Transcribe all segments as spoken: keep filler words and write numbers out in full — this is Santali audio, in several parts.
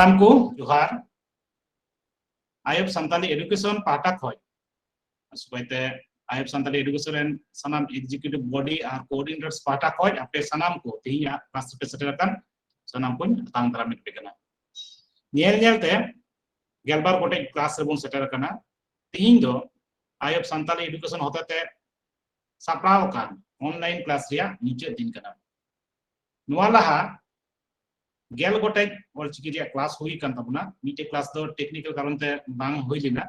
ᱥᱟᱱᱟᱢ ᱠᱚ ᱡᱚᱦᱟᱨ᱾ ᱟᱭᱚᱵ ᱥᱟᱱᱛᱟᱞᱤ ᱮᱰᱩᱠᱮᱥᱚᱱ ᱯᱟᱦᱴᱟ ᱠᱷᱚᱱ, ᱥᱩᱵᱟᱭᱛᱮ ᱟᱭᱚᱵ ᱥᱟᱱᱛᱟᱞᱤ ᱮᱰᱩᱠᱮᱥᱚᱱ ᱨᱮᱱ ᱥᱟᱱᱟᱢ ᱮᱠᱡᱤᱠᱤᱭᱩᱴᱤᱵᱷ ᱵᱚᱰᱤ ᱟᱨ ᱠᱳᱚᱨᱰᱤᱱᱮᱴᱚᱨᱥ ᱯᱟᱦᱴᱟ ᱠᱷᱚᱱ ᱟᱯᱮ ᱥᱟᱱᱟᱢ ᱠᱚ ᱛᱮᱦᱮᱧᱟᱜ ᱠᱞᱟᱥ ᱨᱮᱯᱮ ᱥᱮᱴᱮᱨ ᱟᱠᱟᱱ ᱥᱟᱱᱟᱢ ᱠᱚᱧ ᱟᱛᱟᱝ ᱫᱟᱨᱟᱢᱮᱫ ᱯᱮ ᱠᱟᱱᱟ᱾ ᱧᱮᱞ ᱧᱮᱞᱛᱮ ᱜᱮᱞᱵᱟᱨ ᱜᱚᱴᱮᱡ ᱠᱞᱟᱥ ᱨᱮᱵᱚᱱ ᱥᱮᱴᱮᱨ ᱟᱠᱟᱱᱟ᱾ ᱛᱮᱦᱮᱧ ᱫᱚ ᱟᱭᱚᱵ ᱥᱟᱱᱛᱟᱞᱤ ᱮᱰᱩᱠᱮᱥᱚᱱ ᱦᱚᱛᱮᱛᱮ ᱥᱟᱯᱲᱟᱣ ᱟᱠᱟᱱ ᱚᱱᱞᱟᱭᱤᱱ ᱠᱞᱟᱥ ᱨᱮᱭᱟᱜ ᱢᱩᱪᱟᱹᱫ ᱫᱤᱱ ᱠᱟᱱᱟ᱾ ᱱᱚᱣᱟ ᱞᱟᱦᱟ ᱜᱮᱞ ᱜᱚᱴᱮᱡ ᱚᱞᱪᱤᱠᱤ ᱨᱮᱭᱟᱜ ᱠᱞᱟᱥ ᱦᱩᱭ ᱟᱠᱟᱱ ᱛᱟᱵᱚᱱᱟ᱾ ᱢᱤᱫᱴᱮᱡ ᱠᱞᱟᱥ ᱫᱚ ᱴᱮᱠᱱᱤᱠᱮᱞ ᱠᱟᱨᱚᱱ ᱛᱮ ᱵᱟᱝ ᱦᱩᱭ ᱞᱮᱱᱟ᱾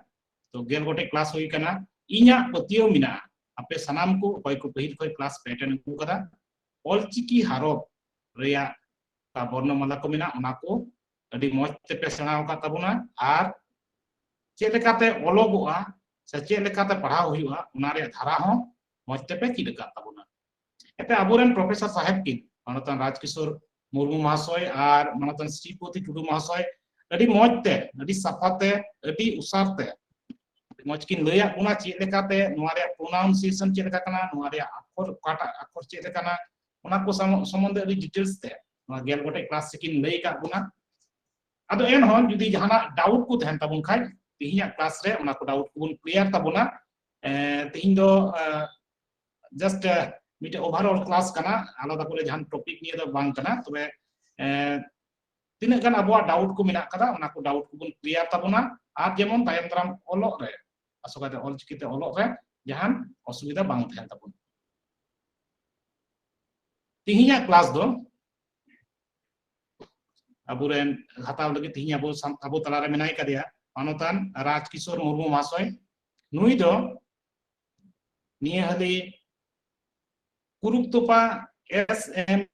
ᱛᱚ ᱜᱮᱞ ᱜᱚᱴᱮᱡ ᱠᱞᱟᱥ ᱦᱩᱭ ᱟᱠᱟᱱᱟ᱾ ᱤᱧᱟᱹᱜ ᱯᱟᱹᱛᱭᱟᱹᱣ ᱢᱮᱱᱟᱜᱼᱟ, ᱟᱯᱮ ᱥᱟᱱᱟᱢ ᱠᱚ ᱚᱠᱚᱭ ᱠᱚ ᱯᱟᱹᱦᱤᱞ ᱠᱷᱚᱱ ᱠᱞᱟᱥ ᱯᱮ ᱮᱴᱮᱱᱰ ᱟᱹᱜᱩ ᱟᱠᱟᱫᱟ, ᱚᱞᱪᱤᱠᱤ ᱦᱟᱨᱚᱯ ᱨᱮᱭᱟᱜ ᱚᱠᱟ ᱵᱚᱨᱱᱚᱢᱟᱞᱟ ᱠᱚ ᱢᱮᱱᱟᱜᱼᱟ, ᱚᱱᱟ ᱠᱚ ᱟᱹᱰᱤ ᱢᱚᱡᱽ ᱛᱮᱯᱮ ᱥᱮᱬᱟ ᱟᱠᱟᱫ ᱛᱟᱵᱚᱱᱟ᱾ ᱟᱨ ᱪᱮᱫ ᱞᱮᱠᱟᱛᱮ ᱚᱞᱚᱜᱚᱜᱼᱟ ᱥᱮ ᱪᱮᱫ ᱞᱮᱠᱟᱛᱮ ᱯᱟᱲᱦᱟᱣ ᱦᱩᱭᱩᱜᱼᱟ, ᱚᱱᱟ ᱨᱮᱭᱟᱜ ᱫᱷᱟᱨᱟ ᱦᱚᱸ ᱢᱚᱡᱽ ᱛᱮᱯᱮ ᱪᱮᱫ ᱟᱠᱟᱫ ᱛᱟᱵᱚᱱᱟ᱾ ᱮᱱᱛᱮ ᱟᱵᱚᱨᱮᱱ ᱯᱨᱚᱯᱷᱮᱥᱚᱨ ᱥᱟᱦᱮᱵ ᱠᱤᱱ, ᱢᱟᱱᱚᱛᱟᱱ ᱨᱟᱡᱽᱠᱤᱥᱳᱨ ᱢᱩᱨᱢᱩ ᱢᱚᱦᱟᱥᱚᱭ ᱟᱨ ᱢᱟᱱᱚᱛᱟᱱ ᱥᱨᱤᱯᱚᱛᱤ ᱴᱩᱰᱩ ᱢᱚᱦᱟᱥᱚᱭ ᱟᱹᱰᱤ ᱢᱚᱡᱽ ᱛᱮ, ᱟᱹᱰᱤ ᱥᱟᱯᱷᱟ ᱛᱮ, ᱟᱹᱰᱤ ᱩᱥᱟᱨ ᱛᱮ ᱢᱚᱡᱽ ᱠᱤᱱ ᱞᱟᱹᱭᱟᱫ ᱵᱚᱱᱟ ᱪᱮᱫ ᱞᱮᱠᱟᱛᱮ ᱱᱚᱣᱟ ᱨᱮᱭᱟᱜ ᱯᱨᱚᱱᱟᱣᱩᱱᱥᱤᱭᱮᱥᱚᱱ ᱪᱮᱫ ᱞᱮᱠᱟ ᱠᱟᱱᱟ, ᱱᱚᱣᱟ ᱨᱮᱭᱟᱜ ᱟᱠᱷᱚᱨ, ᱚᱠᱟᱴᱟᱜ ᱟᱠᱷᱚᱨ ᱪᱮᱫ ᱞᱮᱠᱟᱱᱟ, ᱚᱱᱟ ᱠᱚ ᱥᱟᱢ-, ᱥᱚᱢᱵᱚᱱᱫᱷᱮ ᱟᱹᱰᱤ ᱰᱤᱴᱮᱞᱥ ᱛᱮ ᱱᱚᱣᱟ ᱜᱮᱞ ᱜᱚᱴᱮᱡ ᱠᱞᱟᱥ ᱨᱮᱠᱤᱱ ᱞᱟᱹᱭ ᱟᱠᱟᱫ ᱵᱚᱱᱟ᱾ ᱟᱫᱚ ᱮᱱᱦᱚᱸ ᱡᱩᱫᱤ ᱡᱟᱦᱟᱱᱟᱜ ᱰᱟᱣᱩᱴ ᱠᱚ ᱛᱟᱦᱮᱱ ᱛᱟᱵᱚᱱ ᱠᱷᱟᱡ, ᱛᱮᱦᱮᱧᱟᱜ ᱠᱞᱟᱥ ᱨᱮ ᱚᱱᱟ ᱠᱚ ᱰᱟᱣᱩᱴ ᱠᱚᱵᱚᱱ ᱠᱞᱤᱭᱟᱨ ᱛᱟᱵᱚᱱᱟ᱾ ᱮ, ᱛᱮᱦᱮᱧ ᱫᱚ, ᱮ, ᱡᱟᱥᱴ, ᱮ, ᱢᱤᱫᱴᱮᱡ ᱳᱵᱷᱟᱨᱚᱞ ᱠᱞᱟᱥ ᱠᱟᱱᱟ, ᱟᱞᱟᱫᱟ ᱠᱚᱨᱮ ᱡᱟᱦᱟᱱ ᱴᱚᱯᱤᱠ ᱱᱤᱭᱮ ᱫᱚ ᱵᱟᱝ ᱠᱟᱱᱟ᱾ ᱛᱚᱵᱮ, ᱮ, ᱛᱤᱱᱟᱹᱜ ᱜᱟᱱ ᱟᱵᱚᱣᱟᱜ ᱰᱟᱣᱩᱴ ᱠᱚ ᱢᱮᱱᱟᱜ ᱠᱟᱫᱟ, ᱚᱱᱟ ᱠᱚ ᱰᱟᱣᱩᱴ ᱠᱚᱵᱚᱱ ᱠᱞᱤᱭᱟᱨ ᱛᱟᱵᱚᱱᱟ, ᱟᱨ ᱡᱮᱢᱚᱱ ᱛᱟᱭᱚᱢ ᱫᱟᱨᱟᱢ ᱚᱞᱚᱜ ᱨᱮ, ᱟᱥᱚᱠᱟᱭᱛᱮ ᱚᱞᱪᱤᱠᱤᱛᱮ ᱚᱞᱚᱜ ᱨᱮ ᱡᱟᱦᱟᱱ ᱚᱥᱩᱵᱤᱫᱷᱟ ᱵᱟᱝ ᱛᱟᱦᱮᱱ ᱛᱟᱵᱚᱱᱟ᱾ ᱛᱮᱦᱮᱧᱟᱜ ᱠᱞᱟᱥ ᱫᱚ ᱟᱵᱚᱨᱮᱱ ᱦᱟᱛᱟᱣ ᱞᱟᱹᱜᱤᱫ ᱛᱮᱦᱮᱧ ᱟᱵᱚ ᱥᱟᱱ-, ᱟᱵᱚ ᱛᱟᱞᱟᱨᱮ ᱢᱮᱱᱟᱭ ᱠᱟᱫᱮᱭᱟ ᱢᱟᱱᱚᱛᱟᱱ ᱨᱟᱡᱽ ᱠᱤᱥᱳᱨ ᱢᱩᱨᱢᱩ ᱢᱚᱦᱟᱥᱚᱭ᱾ ᱱᱩᱭ ᱫᱚ ᱱᱤᱭᱟᱹ ᱦᱟᱹᱞᱤ ᱠᱩᱨᱩᱠᱛᱚᱯᱟ ᱮᱥ ᱮᱢ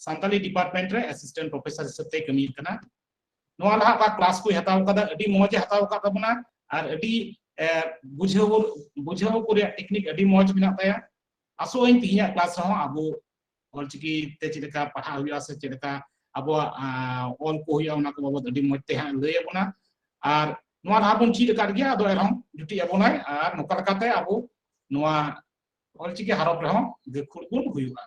ᱥᱟᱱᱛᱟᱞᱤ ᱰᱤᱯᱟᱨᱴᱢᱮᱱᱴ ᱨᱮ ᱮᱥᱤᱥᱴᱮᱱᱴ ᱯᱨᱚᱯᱷᱮᱥᱚᱨ ᱦᱤᱥᱟᱹᱵ ᱛᱮᱭ ᱠᱟᱹᱢᱤᱭᱮᱫ ᱠᱟᱱᱟ᱾ ᱱᱚᱣᱟ ᱞᱟᱦᱟ ᱚᱠᱟ ᱠᱞᱟᱥ ᱠᱚᱭ ᱦᱟᱛᱟᱣ ᱠᱟᱫᱟ, ᱟᱹᱰᱤ ᱢᱚᱡᱽ ᱮ ᱦᱟᱛᱟᱣ ᱟᱠᱟᱫ ᱛᱟᱵᱚᱱᱟ ᱟᱨ ᱟᱹᱰᱤ, ᱮ, ᱵᱩᱡᱷᱟᱹᱣ, ᱵᱩᱡᱷᱟᱹᱣ ᱠᱚ ᱨᱮᱭᱟᱜ ᱴᱮᱠᱱᱤᱠ ᱟᱹᱰᱤ ᱢᱚᱡᱽ ᱢᱮᱱᱟᱜ ᱛᱟᱭᱟ᱾ ᱟᱥᱚᱜ ᱟᱹᱧ ᱛᱮᱦᱮᱧᱟᱜ ᱠᱞᱟᱥ ᱨᱮᱦᱚᱸ ᱟᱵᱚ ᱚᱞᱪᱤᱠᱤ ᱛᱮ ᱪᱮᱫ ᱞᱮᱠᱟ ᱯᱟᱲᱦᱟᱜ ᱦᱩᱭᱩᱜᱼᱟ ᱥᱮ ᱪᱮᱫ ᱞᱮᱠᱟ ᱟᱵᱚᱣᱟᱜ, ᱟ, ᱚᱞ ᱠᱚ ᱦᱩᱭᱩᱜᱼᱟ, ᱚᱱᱟ ᱠᱚ ᱵᱟᱵᱚᱫ ᱟᱹᱰᱤ ᱢᱚᱡᱽ ᱛᱮ ᱦᱟᱸᱜ ᱞᱟᱹᱭ ᱟᱵᱚᱱᱟ᱾ ᱟᱨ ᱱᱚᱣᱟ ᱞᱟᱦᱟ ᱵᱚᱱ ᱪᱮᱫ ᱟᱠᱟᱫ ᱜᱮᱭᱟ, ᱟᱫᱚ ᱮᱱᱦᱚᱸ ᱡᱩᱴᱤᱡ ᱟᱵᱚᱱᱟᱭ ᱟᱨ ᱱᱚᱝᱠᱟ ᱞᱮᱠᱟᱛᱮ ᱟᱵᱚ ᱱᱚᱣᱟ ᱚᱞᱪᱤᱠᱤ ᱦᱟᱨᱚᱯ ᱨᱮᱦᱚᱸ ᱜᱟᱹᱠᱷᱩᱲ ᱵᱚᱱ ᱦᱩᱭᱩᱜᱼᱟ᱾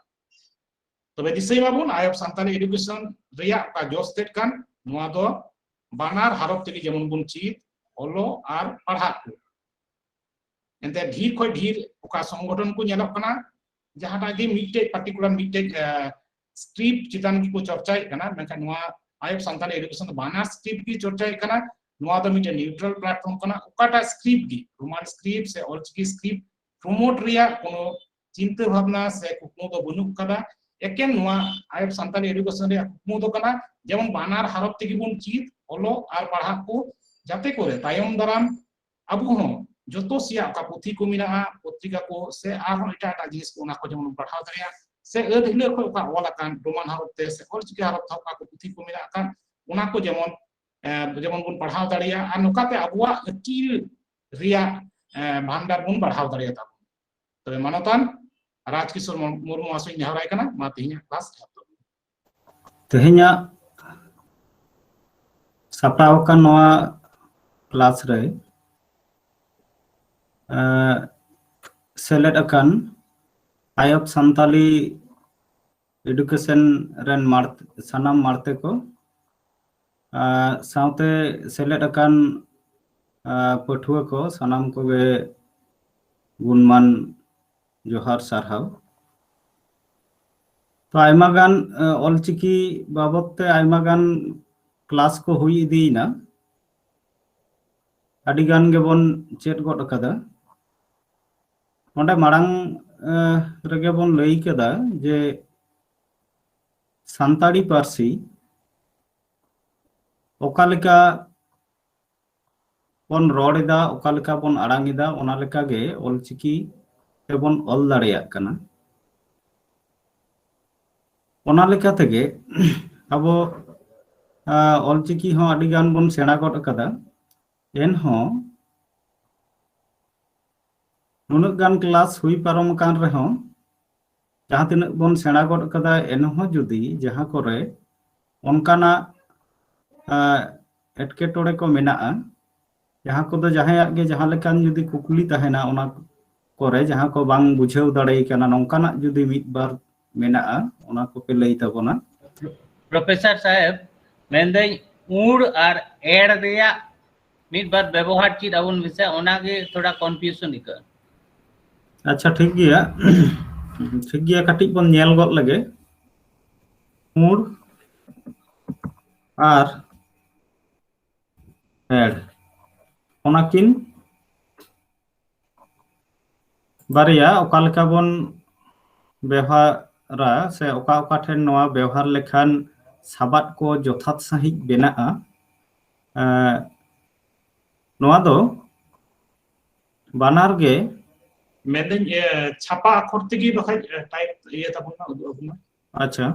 ᱛᱚᱵᱮ ᱫᱤᱥᱟᱹᱭ ᱢᱟᱵᱚᱱ, ᱟᱭᱚᱵ ᱥᱟᱱᱛᱟᱞᱤ ᱮᱰᱩᱠᱮᱥᱚᱱ ᱨᱮᱭᱟᱜ ᱚᱠᱟ ᱡᱚᱥ ᱛᱮᱫ ᱠᱟᱱ, ᱱᱚᱣᱟ ᱫᱚ ᱵᱟᱱᱟᱨ ᱦᱟᱨᱚᱯ ᱛᱮᱜᱮ ᱡᱮᱢᱚᱱ ᱵᱚᱱ ᱪᱮᱫ, ᱚᱞᱚᱜ ᱟᱨ ᱯᱟᱲᱦᱟᱜ ᱠᱚ᱾ ᱮᱱᱛᱮ ᱰᱷᱮᱨ ᱠᱷᱚᱱ ᱰᱷᱮᱨ ᱚᱠᱟ ᱥᱚᱝᱜᱚᱴᱷᱚᱱ ᱠᱚ ᱧᱮᱞᱚᱜ ᱠᱟᱱᱟ, ᱡᱟᱦᱟᱸᱴᱟᱜ ᱜᱮ ᱢᱤᱫᱴᱮᱡ particular ᱢᱤᱫᱴᱮᱡ script ᱪᱮᱛᱟᱱ ᱜᱮᱠᱚ ᱪᱚᱨᱪᱟᱭᱮᱫ ᱠᱟᱱᱟ, ᱢᱮᱱᱠᱷᱟᱱ ᱱᱚᱣᱟ ᱟᱭ ᱚᱯᱷ ᱥᱟᱱᱛᱟᱲᱤ ᱮᱰᱩᱠᱮᱥᱚᱱ ᱫᱚ ᱵᱟᱱᱟᱨ script ᱜᱮ ᱪᱚᱨᱪᱟᱭᱮᱫ ᱠᱟᱱᱟ᱾ ᱱᱚᱣᱟ ᱫᱚ ᱢᱤᱫᱴᱮᱱ neutral platform ᱠᱟᱱᱟ᱾ ᱚᱠᱟᱴᱟᱜ script ᱜᱮ, ᱨᱳᱢᱟᱱ script ᱥᱮ ᱚᱞᱪᱤᱠᱤ script promote ᱨᱮᱭᱟᱜ ᱠᱳᱱᱳ ᱪᱤᱱᱛᱟᱹ ᱵᱷᱟᱵᱽᱱᱟ ᱥᱮ ᱠᱩᱠᱢᱩ ᱫᱚ ᱵᱟᱹᱱᱩᱜ ᱠᱟᱫᱟ᱾ ᱮᱠᱮᱱ ᱱᱚᱣᱟ ᱟᱭ ᱚᱯᱷ ᱥᱟᱱᱛᱟᱲᱤ ᱮᱰᱩᱠᱮᱥᱚᱱ ᱨᱮᱭᱟᱜ ᱠᱩᱠᱢᱩ ᱫᱚ ᱠᱟᱱᱟ ᱡᱮᱢᱚᱱ ᱵᱟᱱᱟᱨ ᱦᱟᱨᱚᱯ ᱛᱮᱜᱮ ᱵᱚᱱ ᱪᱮᱫ, ᱚᱞᱚᱜ ᱟᱨ ᱯᱟᱲᱦᱟᱜ ᱠᱚ, ᱡᱟᱛᱮ ᱠᱚᱨᱮ ᱛᱟᱭᱚᱢ ᱫᱟᱨᱟᱢ ᱟᱵᱚ ᱦᱚᱸ ᱡᱚᱛᱚ ᱥᱮᱭᱟᱜ ᱚᱠᱟ ᱯᱩᱛᱷᱤ ᱠᱚ ᱢᱮᱱᱟᱜᱼᱟ, ᱯᱚᱛᱨᱤᱠᱟ ᱠᱚ ᱥᱮ ᱟᱨᱦᱚᱸ ᱮᱴᱟᱜ ᱮᱴᱟᱜ ᱡᱤᱱᱤᱥ ᱠᱚ, ᱚᱱᱟ ᱠᱚ ᱡᱮᱢᱚᱱ ᱵᱚᱱ ᱯᱟᱲᱦᱟᱣ ᱫᱟᱲᱮᱭᱟᱜ, ᱥᱮ ᱟᱹᱫ ᱦᱤᱞᱟᱹᱜ ᱠᱷᱚᱱ ᱚᱠᱟ ᱚᱞ ᱟᱠᱟᱱ ᱨᱳᱢᱟᱱ ᱦᱚᱨᱚᱯ ᱛᱮ ᱥᱮ ᱚᱞᱪᱤᱠᱤ ᱦᱚᱨᱚᱯ ᱛᱮ ᱚᱠᱟ ᱠᱚ ᱯᱩᱛᱷᱤ ᱠᱚ ᱢᱮᱱᱟᱜ ᱟᱠᱟᱫ, ᱚᱱᱟ ᱠᱚ ᱡᱮᱢᱚᱱ, ᱮ, ᱡᱮᱢᱚᱱ ᱵᱚᱱ ᱯᱟᱲᱦᱟᱣ ᱫᱟᱲᱮᱭᱟᱜ ᱟᱨ ᱱᱚᱝᱠᱟᱛᱮ ᱟᱵᱚᱣᱟᱜ ᱟᱹᱠᱤᱞ ᱨᱮᱭᱟᱜ, ᱮ, ᱵᱷᱟᱱᱰᱟᱨ ᱵᱚᱱ ᱵᱟᱲᱦᱟᱣ ᱫᱟᱲᱮᱭᱟᱛᱟ ᱵᱚᱱ᱾ ᱛᱚᱵᱮ ᱢᱟᱱᱚᱛᱟᱱ ᱨᱟᱡᱽ ᱠᱤᱥᱳᱨ ᱢᱩᱨᱢᱩ ᱢᱚᱦᱟᱥᱚᱭ ᱱᱮᱦᱚᱨᱟᱭ ᱠᱟᱱᱟ, ᱢᱟ ᱛᱮᱦᱮᱧᱟᱜ ᱠᱞᱟᱥ ᱮᱦᱚᱵ ᱛᱟᱵᱚᱱ᱾ ᱛᱮᱦᱮᱧᱟᱜ ᱥᱟᱯᱲᱟᱣ ᱟᱠᱟᱱ ᱱᱚᱣᱟ ᱠᱞᱟᱥ ᱨᱮ, ᱮ, ᱥᱮᱞᱮᱫ ᱟᱠᱟᱱ ᱟᱭ ᱚᱯᱷ ᱥᱟᱱᱛᱟᱞᱤ ᱮᱰᱩᱠᱮᱥᱚᱱ ᱨᱮᱱ ᱢᱟᱲ-, ᱥᱟᱱᱟᱢ ᱢᱟᱲᱛᱮ ᱠᱚ, ᱮ, ᱥᱟᱶᱛᱮ ᱥᱮᱞᱮᱫ ᱟᱠᱟᱱ, ᱮ, ᱯᱟᱹᱴᱷᱩᱣᱟᱹ ᱠᱚ ᱥᱟᱱᱟᱢ ᱠᱚᱜᱮ ᱜᱩᱱᱢᱟᱱ ᱡᱚᱦᱟᱨ, ᱥᱟᱨᱦᱟᱣ᱾ ᱛᱚ, ᱟᱭᱢᱟ ᱜᱟᱱ, ᱮ, ᱚᱞᱪᱤᱠᱤ ᱵᱟᱵᱚᱛ ᱛᱮ ᱟᱭᱢᱟ ᱜᱟᱱ ᱠᱞᱟᱥ ᱠᱚ ᱦᱩᱭ ᱤᱫᱤᱭᱮᱱᱟ, ᱟᱹᱰᱤ ᱜᱟᱱ ᱜᱮᱵᱚᱱ ᱪᱮᱫ ᱜᱚᱫ ᱟᱠᱟᱫᱟ᱾ ᱱᱚᱰᱮ ᱢᱟᱲᱟᱝ, ᱮ, ᱨᱮᱜᱮ ᱵᱚᱱ ᱞᱟᱹᱭ ᱠᱮᱫᱟ ᱡᱮ ᱥᱟᱱᱛᱟᱲᱤ ᱯᱟᱹᱨᱥᱤ ᱚᱠᱟ ᱞᱮᱠᱟ ᱵᱚᱱ ᱨᱚᱲ ᱮᱫᱟ, ᱚᱠᱟ ᱞᱮᱠᱟ ᱵᱚᱱ ᱟᱲᱟᱝ ᱮᱫᱟ, ᱚᱱᱟ ᱞᱮᱠᱟ ᱜᱮ ᱚᱞᱪᱤᱠᱤ ᱛᱮᱵᱚᱱ ᱚᱞ ᱫᱟᱲᱮᱭᱟᱜ ᱠᱟᱱᱟ᱾ ᱚᱱᱟ ᱞᱮᱠᱟ ᱛᱮᱜᱮ ᱟᱵᱚ, ᱟ, ᱚᱞᱪᱤᱠᱤ ᱦᱚᱸ ᱟᱹᱰᱤ ᱜᱟᱱ ᱵᱚᱱ ᱥᱮᱬᱟ ᱜᱚᱫ ᱟᱠᱟᱫᱟ᱾ ᱮᱱᱦᱚᱸ ᱱᱩᱱᱟᱹᱜ ᱜᱟᱱ ᱠᱞᱟᱥ ᱦᱩᱭ ᱯᱟᱨᱚᱢ ᱟᱠᱟᱱ ᱨᱮᱦᱚᱸ, ᱡᱟᱦᱟᱸ ᱛᱤᱱᱟᱹᱜ ᱵᱚᱱ ᱥᱮᱬᱟ ᱜᱚᱫ ᱟᱠᱟᱫᱟ, ᱮᱱᱦᱚᱸ ᱡᱩᱫᱤ ᱡᱟᱦᱟᱸ ᱠᱚᱨᱮ ᱚᱱᱠᱟᱱᱟᱜ, ᱟ, ᱮᱴᱠᱮᱴᱚᱬᱮ ᱠᱚ ᱢᱮᱱᱟᱜᱼᱟ, ᱡᱟᱦᱟᱸ ᱠᱚᱫᱚ ᱡᱟᱦᱟᱸᱭᱟᱜ ᱜᱮ ᱡᱟᱦᱟᱸ ᱞᱮᱠᱟᱱ ᱡᱩᱫᱤ ᱠᱩᱠᱞᱤ ᱛᱟᱦᱮᱱᱟ, ᱚᱱᱟ ᱠᱚᱨᱮ ᱡᱟᱦᱟᱸ ᱠᱚ ᱵᱟᱝ ᱵᱩᱡᱷᱟᱹᱣ ᱫᱟᱲᱮ ᱠᱟᱱᱟ, ᱱᱚᱝᱠᱟᱱᱟᱜ ᱡᱩᱫᱤ ᱢᱤᱫ ᱵᱟᱨ ᱢᱮᱱᱟᱜᱼᱟ, ᱚᱱᱟ ᱠᱚᱯᱮ ᱞᱟᱹᱭ ᱛᱟᱵᱚᱱᱟ᱾ ᱯᱨᱚᱯᱷᱮᱥᱚᱨ ᱥᱟᱦᱮᱵ, ᱢᱮᱱᱫᱟᱹᱧ, ᱩᱲ ᱟᱨ ᱮᱲ ᱨᱮᱭᱟᱜ ᱢᱤᱫ ᱵᱟᱨ ᱵᱮᱵᱚᱦᱟᱨ ᱪᱮᱫ ᱟᱵᱚᱱ ᱢᱮᱥᱮ, ᱚᱱᱟᱜᱮ ᱛᱷᱚᱲᱟ ᱠᱚᱱᱯᱷᱤᱭᱩᱡᱚᱱ ᱟᱹᱭᱠᱟᱹᱜᱼᱟ᱾ ᱟᱪᱪᱷᱟ, ᱴᱷᱤᱠ ᱜᱮᱭᱟ᱾ ᱴᱷᱤᱠ ᱜᱮᱭᱟ, ᱠᱟᱹᱴᱤᱡ ᱵᱚᱱ ᱧᱮᱞ ᱜᱚᱫ ᱞᱮᱜᱮ᱾ ᱩᱲ ᱟᱨ ᱮᱲ, ᱚᱱᱟᱠᱤᱱ ᱵᱟᱨᱭᱟ ᱚᱠᱟ ᱞᱮᱠᱟ ᱵᱚᱱ ᱵᱮᱣᱦᱟᱨᱟ ᱥᱮ ᱚᱠᱟ ᱚᱠᱟ ᱴᱷᱮᱱ ᱱᱚᱣᱟ ᱵᱮᱣᱦᱟᱨ ᱞᱮᱠᱷᱟᱱ ᱥᱟᱵᱟᱫ ᱠᱚ ᱡᱚᱛᱷᱟᱛ ᱥᱟᱺᱦᱤᱡ ᱵᱮᱱᱟᱜᱼᱟ, ᱮᱸ, ᱱᱚᱣᱟ ᱫᱚ ᱵᱟᱱᱟᱨ ᱜᱮ᱾ ᱢᱮᱱᱫᱟᱹᱧ, ᱮ, ᱪᱷᱟᱯᱟ ᱟᱠᱷᱚᱨ ᱛᱮᱜᱮ ᱵᱟᱠᱷᱟᱡ ᱴᱟᱭᱤᱯ ᱤᱭᱟᱹ ᱛᱟᱵᱚᱱ ᱢᱟ, ᱩᱫᱩᱜ ᱟᱵᱚᱱ ᱢᱟ᱾ ᱟᱪᱪᱷᱟ,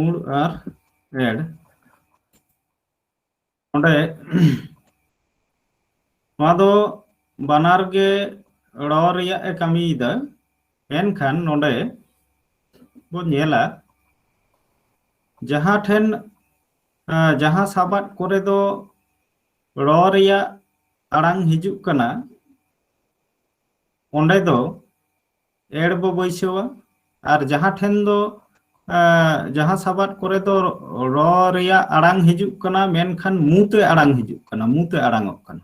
ᱩᱲ ᱟᱨ ᱮᱲ᱾ ᱱᱚᱰᱮ ᱱᱚᱣᱟ ᱫᱚ ᱵᱟᱱᱟᱨ ᱜᱮ ᱲᱚ ᱨᱮᱭᱟᱜ ᱮ ᱠᱟᱹᱢᱤᱭᱮᱫᱟ, ᱮᱱᱠᱷᱟᱱ ᱱᱚᱰᱮ ᱵᱚᱱ ᱧᱮᱞᱟ ᱡᱟᱦᱟᱸ ᱴᱷᱮᱱ, ᱟᱸ, ᱡᱟᱦᱟᱸ ᱥᱟᱵᱟᱫ ᱠᱚᱨᱮ ᱫᱚ ᱲᱚ ᱨᱮᱭᱟᱜ ᱟᱲᱟᱝ ᱦᱤᱡᱩᱜ ᱠᱟᱱᱟ, ᱚᱸᱰᱮ ᱫᱚ ᱮᱲ ᱵᱚ ᱵᱟᱹᱭᱥᱟᱹᱣᱟ, ᱟᱨ ᱡᱟᱦᱟᱸ ᱴᱷᱮᱱ ᱫᱚ, ᱟᱸ, ᱡᱟᱦᱟᱸ ᱥᱟᱵᱟᱫ ᱠᱚᱨᱮ ᱫᱚ ᱲᱚ ᱨᱮᱭᱟᱜ ᱟᱲᱟᱝ ᱦᱤᱡᱩᱜ ᱠᱟᱱᱟ, ᱢᱮᱱᱠᱷᱟᱱ ᱢᱩ ᱛᱮ ᱟᱲᱟᱝ ᱦᱤᱡᱩᱜ ᱠᱟᱱᱟ, ᱢᱩ ᱛᱮ ᱟᱲᱟᱝᱚᱜ ᱠᱟᱱᱟ,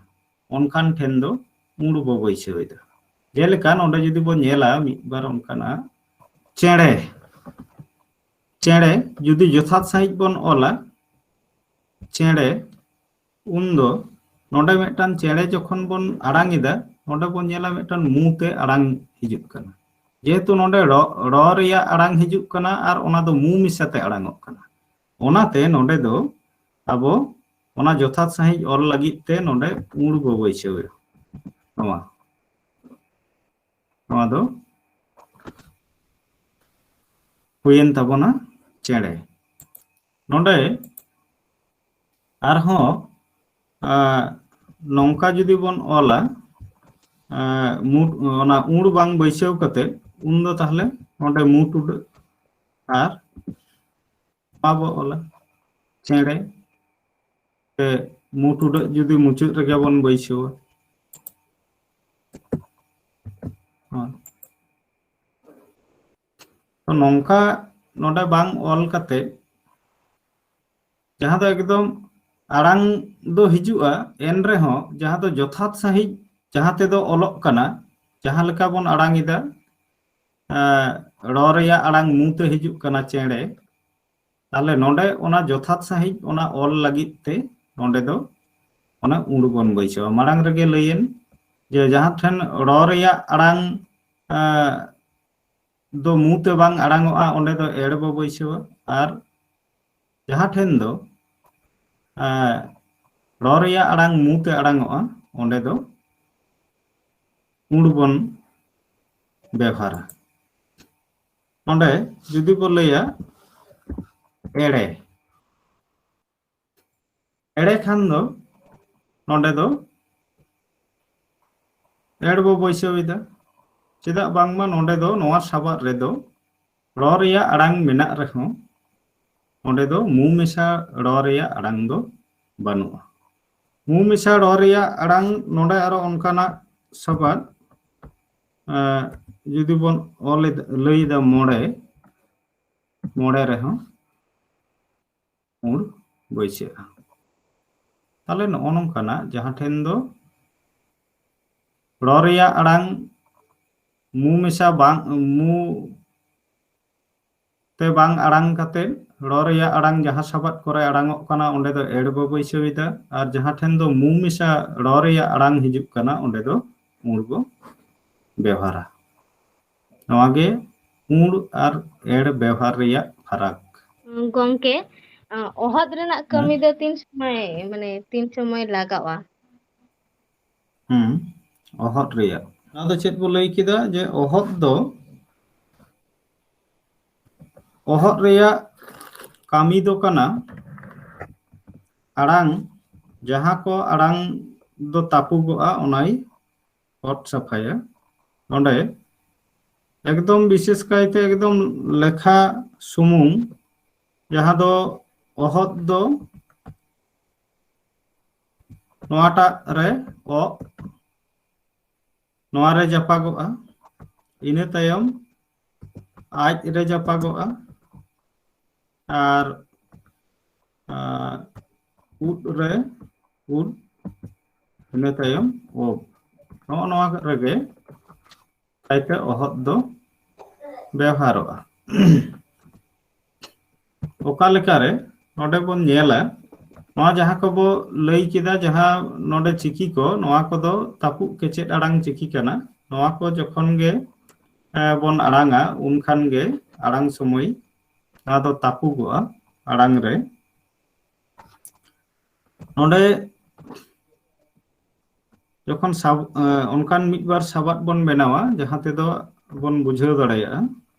ᱚᱱᱠᱟᱱ ᱴᱷᱮᱱ ᱫᱚ ᱩᱲ ᱵᱚ ᱵᱟᱹᱭᱥᱟᱹᱣ ᱮᱫᱟ᱾ ᱡᱮᱞᱮᱠᱟ ᱱᱚᱰᱮ ᱡᱩᱫᱤ ᱵᱚᱱ ᱧᱮᱞᱟ ᱢᱤᱫ ᱵᱟᱨ ᱚᱱᱠᱟᱱᱟᱜ, ᱪᱮᱬᱮ, ᱪᱮᱬᱮ ᱡᱩᱫᱤ ᱡᱚᱛᱷᱟᱛ ᱥᱟᱺᱦᱤᱡ ᱵᱚᱱ ᱚᱞᱟ, ᱪᱮᱬᱮ, ᱩᱱᱫᱚ ᱱᱚᱰᱮ ᱢᱤᱫᱴᱟᱝ ᱪᱮᱬᱮ ᱡᱚᱠᱷᱚᱱ ᱵᱚᱱ ᱟᱲᱟᱝ ᱮᱫᱟ, ᱱᱚᱰᱮ ᱵᱚᱱ ᱧᱮᱞᱟ ᱢᱤᱫᱴᱟᱝ ᱢᱩ ᱛᱮ ᱟᱲᱟᱝ ᱦᱤᱡᱩᱜ ᱠᱟᱱᱟ᱾ ᱡᱮᱦᱮᱛᱩ ᱱᱚᱰᱮ ᱲᱚ, ᱲᱚ ᱨᱮᱭᱟᱜ ᱟᱲᱟᱝ ᱦᱤᱡᱩᱜ ᱠᱟᱱᱟ ᱟᱨ ᱚᱱᱟ ᱫᱚ ᱢᱩ ᱢᱮᱥᱟ ᱛᱮ ᱟᱲᱟᱝᱚᱜ ᱠᱟᱱᱟ᱾ ᱚᱱᱟᱛᱮ ᱱᱚᱰᱮ ᱫᱚ ᱟᱵᱚ ᱚᱱᱟ ᱡᱚᱛᱷᱟᱛ ᱥᱟᱺᱦᱤᱡ ᱚᱞ ᱞᱟᱹᱜᱤᱫ ᱛᱮ ᱱᱚᱰᱮ ᱩᱲ ᱵᱚ ᱵᱟᱹᱭᱥᱟᱹᱣᱟ᱾ ᱱᱚᱣᱟ, ᱱᱚᱣᱟ ᱫᱚ ᱦᱩᱭᱮᱱ ᱛᱟᱵᱚᱱᱟ ᱪᱮᱬᱮ᱾ ᱱᱚᱰᱮ ᱟᱨᱦᱚᱸ, ᱟᱸ, ᱱᱚᱝᱠᱟ ᱡᱩᱫᱤ ᱵᱚᱱ ᱚᱞᱟ, ᱟᱸ, ᱢᱩ, ᱚᱱᱟ ᱩᱲ ᱵᱟᱝ ᱵᱟᱹᱭᱥᱟᱹᱣ ᱠᱟᱛᱮ, ᱩᱱᱫᱚ ᱛᱟᱦᱞᱮ ᱱᱚᱰᱮ ᱢᱩ ᱴᱩᱰᱟᱹᱜ ᱟᱨ ᱵᱟᱵᱚ ᱚᱞᱟ ᱪᱮᱬᱮ, ᱥᱮ ᱢᱩ ᱴᱩᱰᱟᱹᱜ ᱡᱩᱫᱤ ᱢᱩᱪᱟᱹᱫ ᱨᱮᱜᱮ ᱵᱚᱱ ᱵᱟᱹᱭᱥᱟᱹᱣᱟ, ᱛᱚ ᱱᱚᱝᱠᱟ ᱱᱚᱰᱮ ᱵᱟᱝ ᱚᱞ ᱠᱟᱛᱮ ᱡᱟᱦᱟᱸ ᱫᱚ ᱮᱠᱫᱚᱢ ᱟᱲᱟᱝ ᱫᱚ ᱦᱤᱡᱩᱜᱼᱟ, ᱮᱱ ᱨᱮᱦᱚᱸ ᱡᱟᱦᱟᱸ ᱫᱚ ᱡᱚᱛᱷᱟᱛ ᱥᱟᱺᱦᱤᱡ ᱡᱟᱦᱟᱸ ᱛᱮᱫᱚ ᱚᱞᱚᱜ ᱠᱟᱱᱟ, ᱡᱟᱦᱟᱸ ᱞᱮᱠᱟ ᱵᱚᱱ ᱟᱲᱟᱝ ᱮᱫᱟ, ᱮᱸ, ᱲᱚ ᱨᱮᱭᱟᱜ ᱟᱲᱟᱝ ᱢᱩ ᱛᱮ ᱦᱤᱡᱩᱜ ᱠᱟᱱᱟ ᱪᱮᱬᱮ, ᱛᱟᱦᱞᱮ ᱱᱚᱰᱮ ᱚᱱᱟ ᱡᱚᱛᱷᱟᱛ ᱥᱟᱺᱦᱤᱡ ᱚᱱᱟ ᱚᱞ ᱞᱟᱹᱜᱤᱫ ᱛᱮ ᱱᱚᱰᱮ ᱫᱚ ᱚᱱᱟ ᱩᱬ ᱵᱚᱱ ᱵᱟᱹᱭᱥᱟᱹᱣᱟ᱾ ᱢᱟᱲᱟᱝ ᱨᱮᱜᱮ ᱞᱟᱹᱭᱮᱱ ᱡᱮ ᱡᱟᱦᱟᱸ ᱴᱷᱮᱱ ᱲᱚ ᱨᱮᱭᱟᱜ ᱟᱲᱟᱝ, ᱮᱸ, ᱫᱚ ᱢᱩ ᱛᱮ ᱵᱟᱝ ᱟᱲᱟᱝᱚᱜᱼᱟ, ᱚᱸᱰᱮ ᱫᱚ ᱮᱲ ᱵᱚ ᱵᱟᱹᱭᱥᱟᱹᱣᱟ᱾ ᱟᱨ ᱡᱟᱦᱟᱸ ᱴᱷᱮᱱ ᱫᱚ, ᱮᱸ, ᱲᱚ ᱨᱮᱭᱟᱜ ᱟᱲᱟᱝ ᱢᱩ ᱛᱮ ᱟᱲᱟᱝᱚᱜᱼᱟ, ᱚᱸᱰᱮ ᱫᱚ ᱩᱬ ᱵᱚᱱ ᱵᱮᱣᱦᱟᱨᱟ᱾ ᱱᱚᱰᱮ ᱡᱩᱫᱤ ᱵᱚ ᱞᱟᱹᱭᱟ ᱮᱲᱮ, ᱮᱲᱮ ᱠᱷᱟᱱ ᱫᱚ ᱱᱚᱰᱮ ᱫᱚ ᱮᱲ ᱵᱚ ᱵᱟᱹᱭᱥᱟᱹᱣ ᱮᱫᱟ᱾ ᱪᱮᱫᱟᱜ ᱵᱟᱝᱢᱟ ᱱᱚᱰᱮ ᱫᱚ ᱱᱚᱣᱟ ᱥᱟᱵᱟᱫ ᱨᱮᱫᱚ ᱲᱚ ᱨᱮᱭᱟᱜ ᱟᱲᱟᱝ ᱢᱮᱱᱟᱜ ᱨᱮᱦᱚᱸ ᱚᱸᱰᱮ ᱫᱚ ᱢᱩ ᱢᱮᱥᱟ ᱲᱚ ᱨᱮᱭᱟᱜ ᱟᱲᱟᱝ ᱫᱚ ᱵᱟᱹᱱᱩᱜᱼᱟ᱾ ᱢᱩ ᱢᱮᱥᱟ ᱲᱚ ᱨᱮᱭᱟᱜ ᱟᱲᱟᱝ ᱱᱚᱰᱮ ᱟᱨᱚ ᱚᱱᱠᱟᱱᱟᱜ ᱥᱟᱵᱟᱫ, ᱮᱸ, ᱡᱩᱫᱤ ᱵᱚᱱ ᱚᱞ ᱮᱫ-, ᱞᱟᱹᱭ ᱮᱫᱟ ᱢᱚᱬᱮ, ᱢᱚᱬᱮ ᱨᱮᱦᱚᱸ ᱩᱬ ᱵᱟᱹᱭᱥᱟᱹᱜᱼᱟ᱾ ᱛᱟᱦᱞᱮ ᱱᱚᱜᱼᱚ ᱱᱚᱝᱠᱟᱱᱟᱜ ᱡᱟᱦᱟᱸ ᱴᱷᱮᱱ ᱫᱚ ᱲᱚ ᱨᱮᱭᱟᱜ ᱟᱲᱟᱝ ᱢᱩ ᱢᱮᱥᱟ ᱵᱟᱝ, ᱢᱩ ᱛᱮ ᱵᱟᱝ ᱟᱲᱟᱝ ᱠᱟᱛᱮ ᱲᱚ ᱨᱮᱭᱟᱜ ᱟᱲᱟᱝ ᱡᱟᱦᱟᱸ ᱥᱟᱵᱟᱫ ᱠᱚᱨᱮ ᱟᱲᱟᱝᱚᱜ ᱠᱟᱱᱟ, ᱚᱸᱰᱮ ᱫᱚ ᱮᱲ ᱵᱚ ᱵᱟᱹᱭᱥᱟᱹᱣ ᱮᱫᱟ, ᱟᱨ ᱡᱟᱦᱟᱸ ᱴᱷᱮᱱ ᱫᱚ ᱢᱩ ᱢᱮᱥᱟ ᱲᱚ ᱨᱮᱭᱟᱜ ᱟᱲᱟᱝ ᱦᱤᱡᱩᱜ ᱠᱟᱱᱟ, ᱚᱸᱰᱮ ᱫᱚ ᱩᱬ ᱵᱚ ᱵᱮᱣᱦᱟᱨᱟ᱾ ᱱᱚᱣᱟ ᱜᱮ ᱩᱬ ᱟᱨ ᱮᱲ ᱵᱮᱣᱦᱟᱨ ᱨᱮᱭᱟᱜ ᱯᱷᱟᱨᱟᱠ᱾ ᱜᱚᱝᱠᱮ, ᱚᱦᱚᱫ ᱨᱮᱱᱟᱜ ᱠᱟᱹᱢᱤ ᱫᱚ ᱛᱤᱱ ᱥᱚᱢᱚᱭ, ᱢᱟᱱᱮ ᱛᱤᱱ ᱥᱚᱢᱚᱭ ᱞᱟᱜᱟᱜᱼᱟ? ᱦᱩᱸ, ᱚᱦᱚᱫ ᱨᱮᱭᱟᱜ᱾ ᱚᱱᱟ ᱫᱚ ᱪᱮᱫ ᱵᱚ ᱞᱟᱹᱭ ᱠᱮᱫᱟ ᱡᱮ ᱚᱦᱚᱫ ᱫᱚ, ᱚᱦᱚᱫ ᱨᱮᱭᱟᱜ ᱠᱟᱹᱢᱤ ᱫᱚ ᱠᱟᱱᱟ ᱟᱲᱟᱝ, ᱡᱟᱦᱟᱸ ᱠᱚ ᱟᱲᱟᱝ ᱫᱚ ᱛᱟᱹᱯᱩᱜᱚᱜᱼᱟ, ᱚᱱᱟᱭ ᱚᱛ ᱥᱟᱯᱷᱟᱭᱟ᱾ ᱱᱚᱰᱮ ᱮᱠᱫᱚᱢ ᱵᱤᱥᱮᱥ ᱠᱟᱭᱛᱮ ᱮᱠᱫᱚᱢ ᱞᱮᱠᱷᱟ ᱥᱩᱢᱩᱝ, ᱡᱟᱦᱟᱸ ᱫᱚ ᱚᱦᱚᱫ ᱫᱚ ᱱᱚᱣᱟᱴᱟᱜ ᱨᱮ ᱚᱜ, ᱱᱚᱣᱟ ᱨᱮ ᱡᱟᱯᱟᱜᱚᱜᱼᱟ, ᱤᱱᱟᱹ ᱛᱟᱭᱚᱢ ᱟᱡ ᱨᱮ ᱡᱟᱯᱟᱜᱚᱜᱼᱟ, ᱟᱨ ᱟᱨ ᱩᱫ ᱨᱮ ᱩᱫ, ᱤᱱᱟᱹ ᱛᱟᱭᱚᱢ ᱚᱵ᱾ ᱱᱚᱜᱼᱚ ᱱᱚᱣᱟ ᱨᱮᱜᱮ ᱠᱟᱭᱛᱮ ᱚᱦᱚᱫ ᱫᱚ ᱵᱮᱣᱦᱟᱨᱚᱜᱼᱟ᱾ ᱚᱠᱟ ᱞᱮᱠᱟᱨᱮ ᱱᱚᱰᱮ ᱵᱚᱱ ᱧᱮᱞᱟ, ᱱᱚᱣᱟ ᱡᱟᱦᱟᱸ ᱠᱚᱵᱚ ᱞᱟᱹᱭ ᱠᱮᱫᱟ, ᱡᱟᱦᱟᱸ ᱱᱚᱰᱮ ᱪᱤᱠᱤ ᱠᱚ, ᱱᱚᱣᱟ ᱠᱚᱫᱚ ᱛᱟᱹᱯᱩᱜ ᱠᱮᱪᱮᱫ ᱟᱲᱟᱝ ᱪᱤᱠᱤ ᱠᱟᱱᱟ᱾ ᱱᱚᱣᱟ ᱠᱚ ᱡᱚᱠᱷᱚᱱ ᱜᱮ ᱮ, ᱵᱚᱱ ᱟᱲᱟᱝᱟ, ᱩᱱᱠᱷᱟᱱ ᱜᱮ ᱟᱲᱟᱝ ᱥᱚᱢᱚᱭ ᱱᱚᱣᱟ ᱫᱚ ᱛᱟᱹᱯᱩᱜᱚᱜᱼᱟ ᱟᱲᱟᱝ ᱨᱮ᱾ ᱱᱚᱰᱮ ᱡᱚᱠᱷᱚᱱ ᱥᱟᱵ-, ᱮ, ᱚᱱᱠᱟᱱ ᱢᱤᱫ ᱵᱟᱨ ᱥᱟᱵᱟᱫ ᱵᱚᱱ ᱵᱮᱱᱟᱣᱟ, ᱡᱟᱦᱟᱸ ᱛᱮᱫᱚ ᱵᱚᱱ ᱵᱩᱡᱷᱟᱹᱣ ᱫᱟᱲᱮᱭᱟᱜᱼᱟ᱾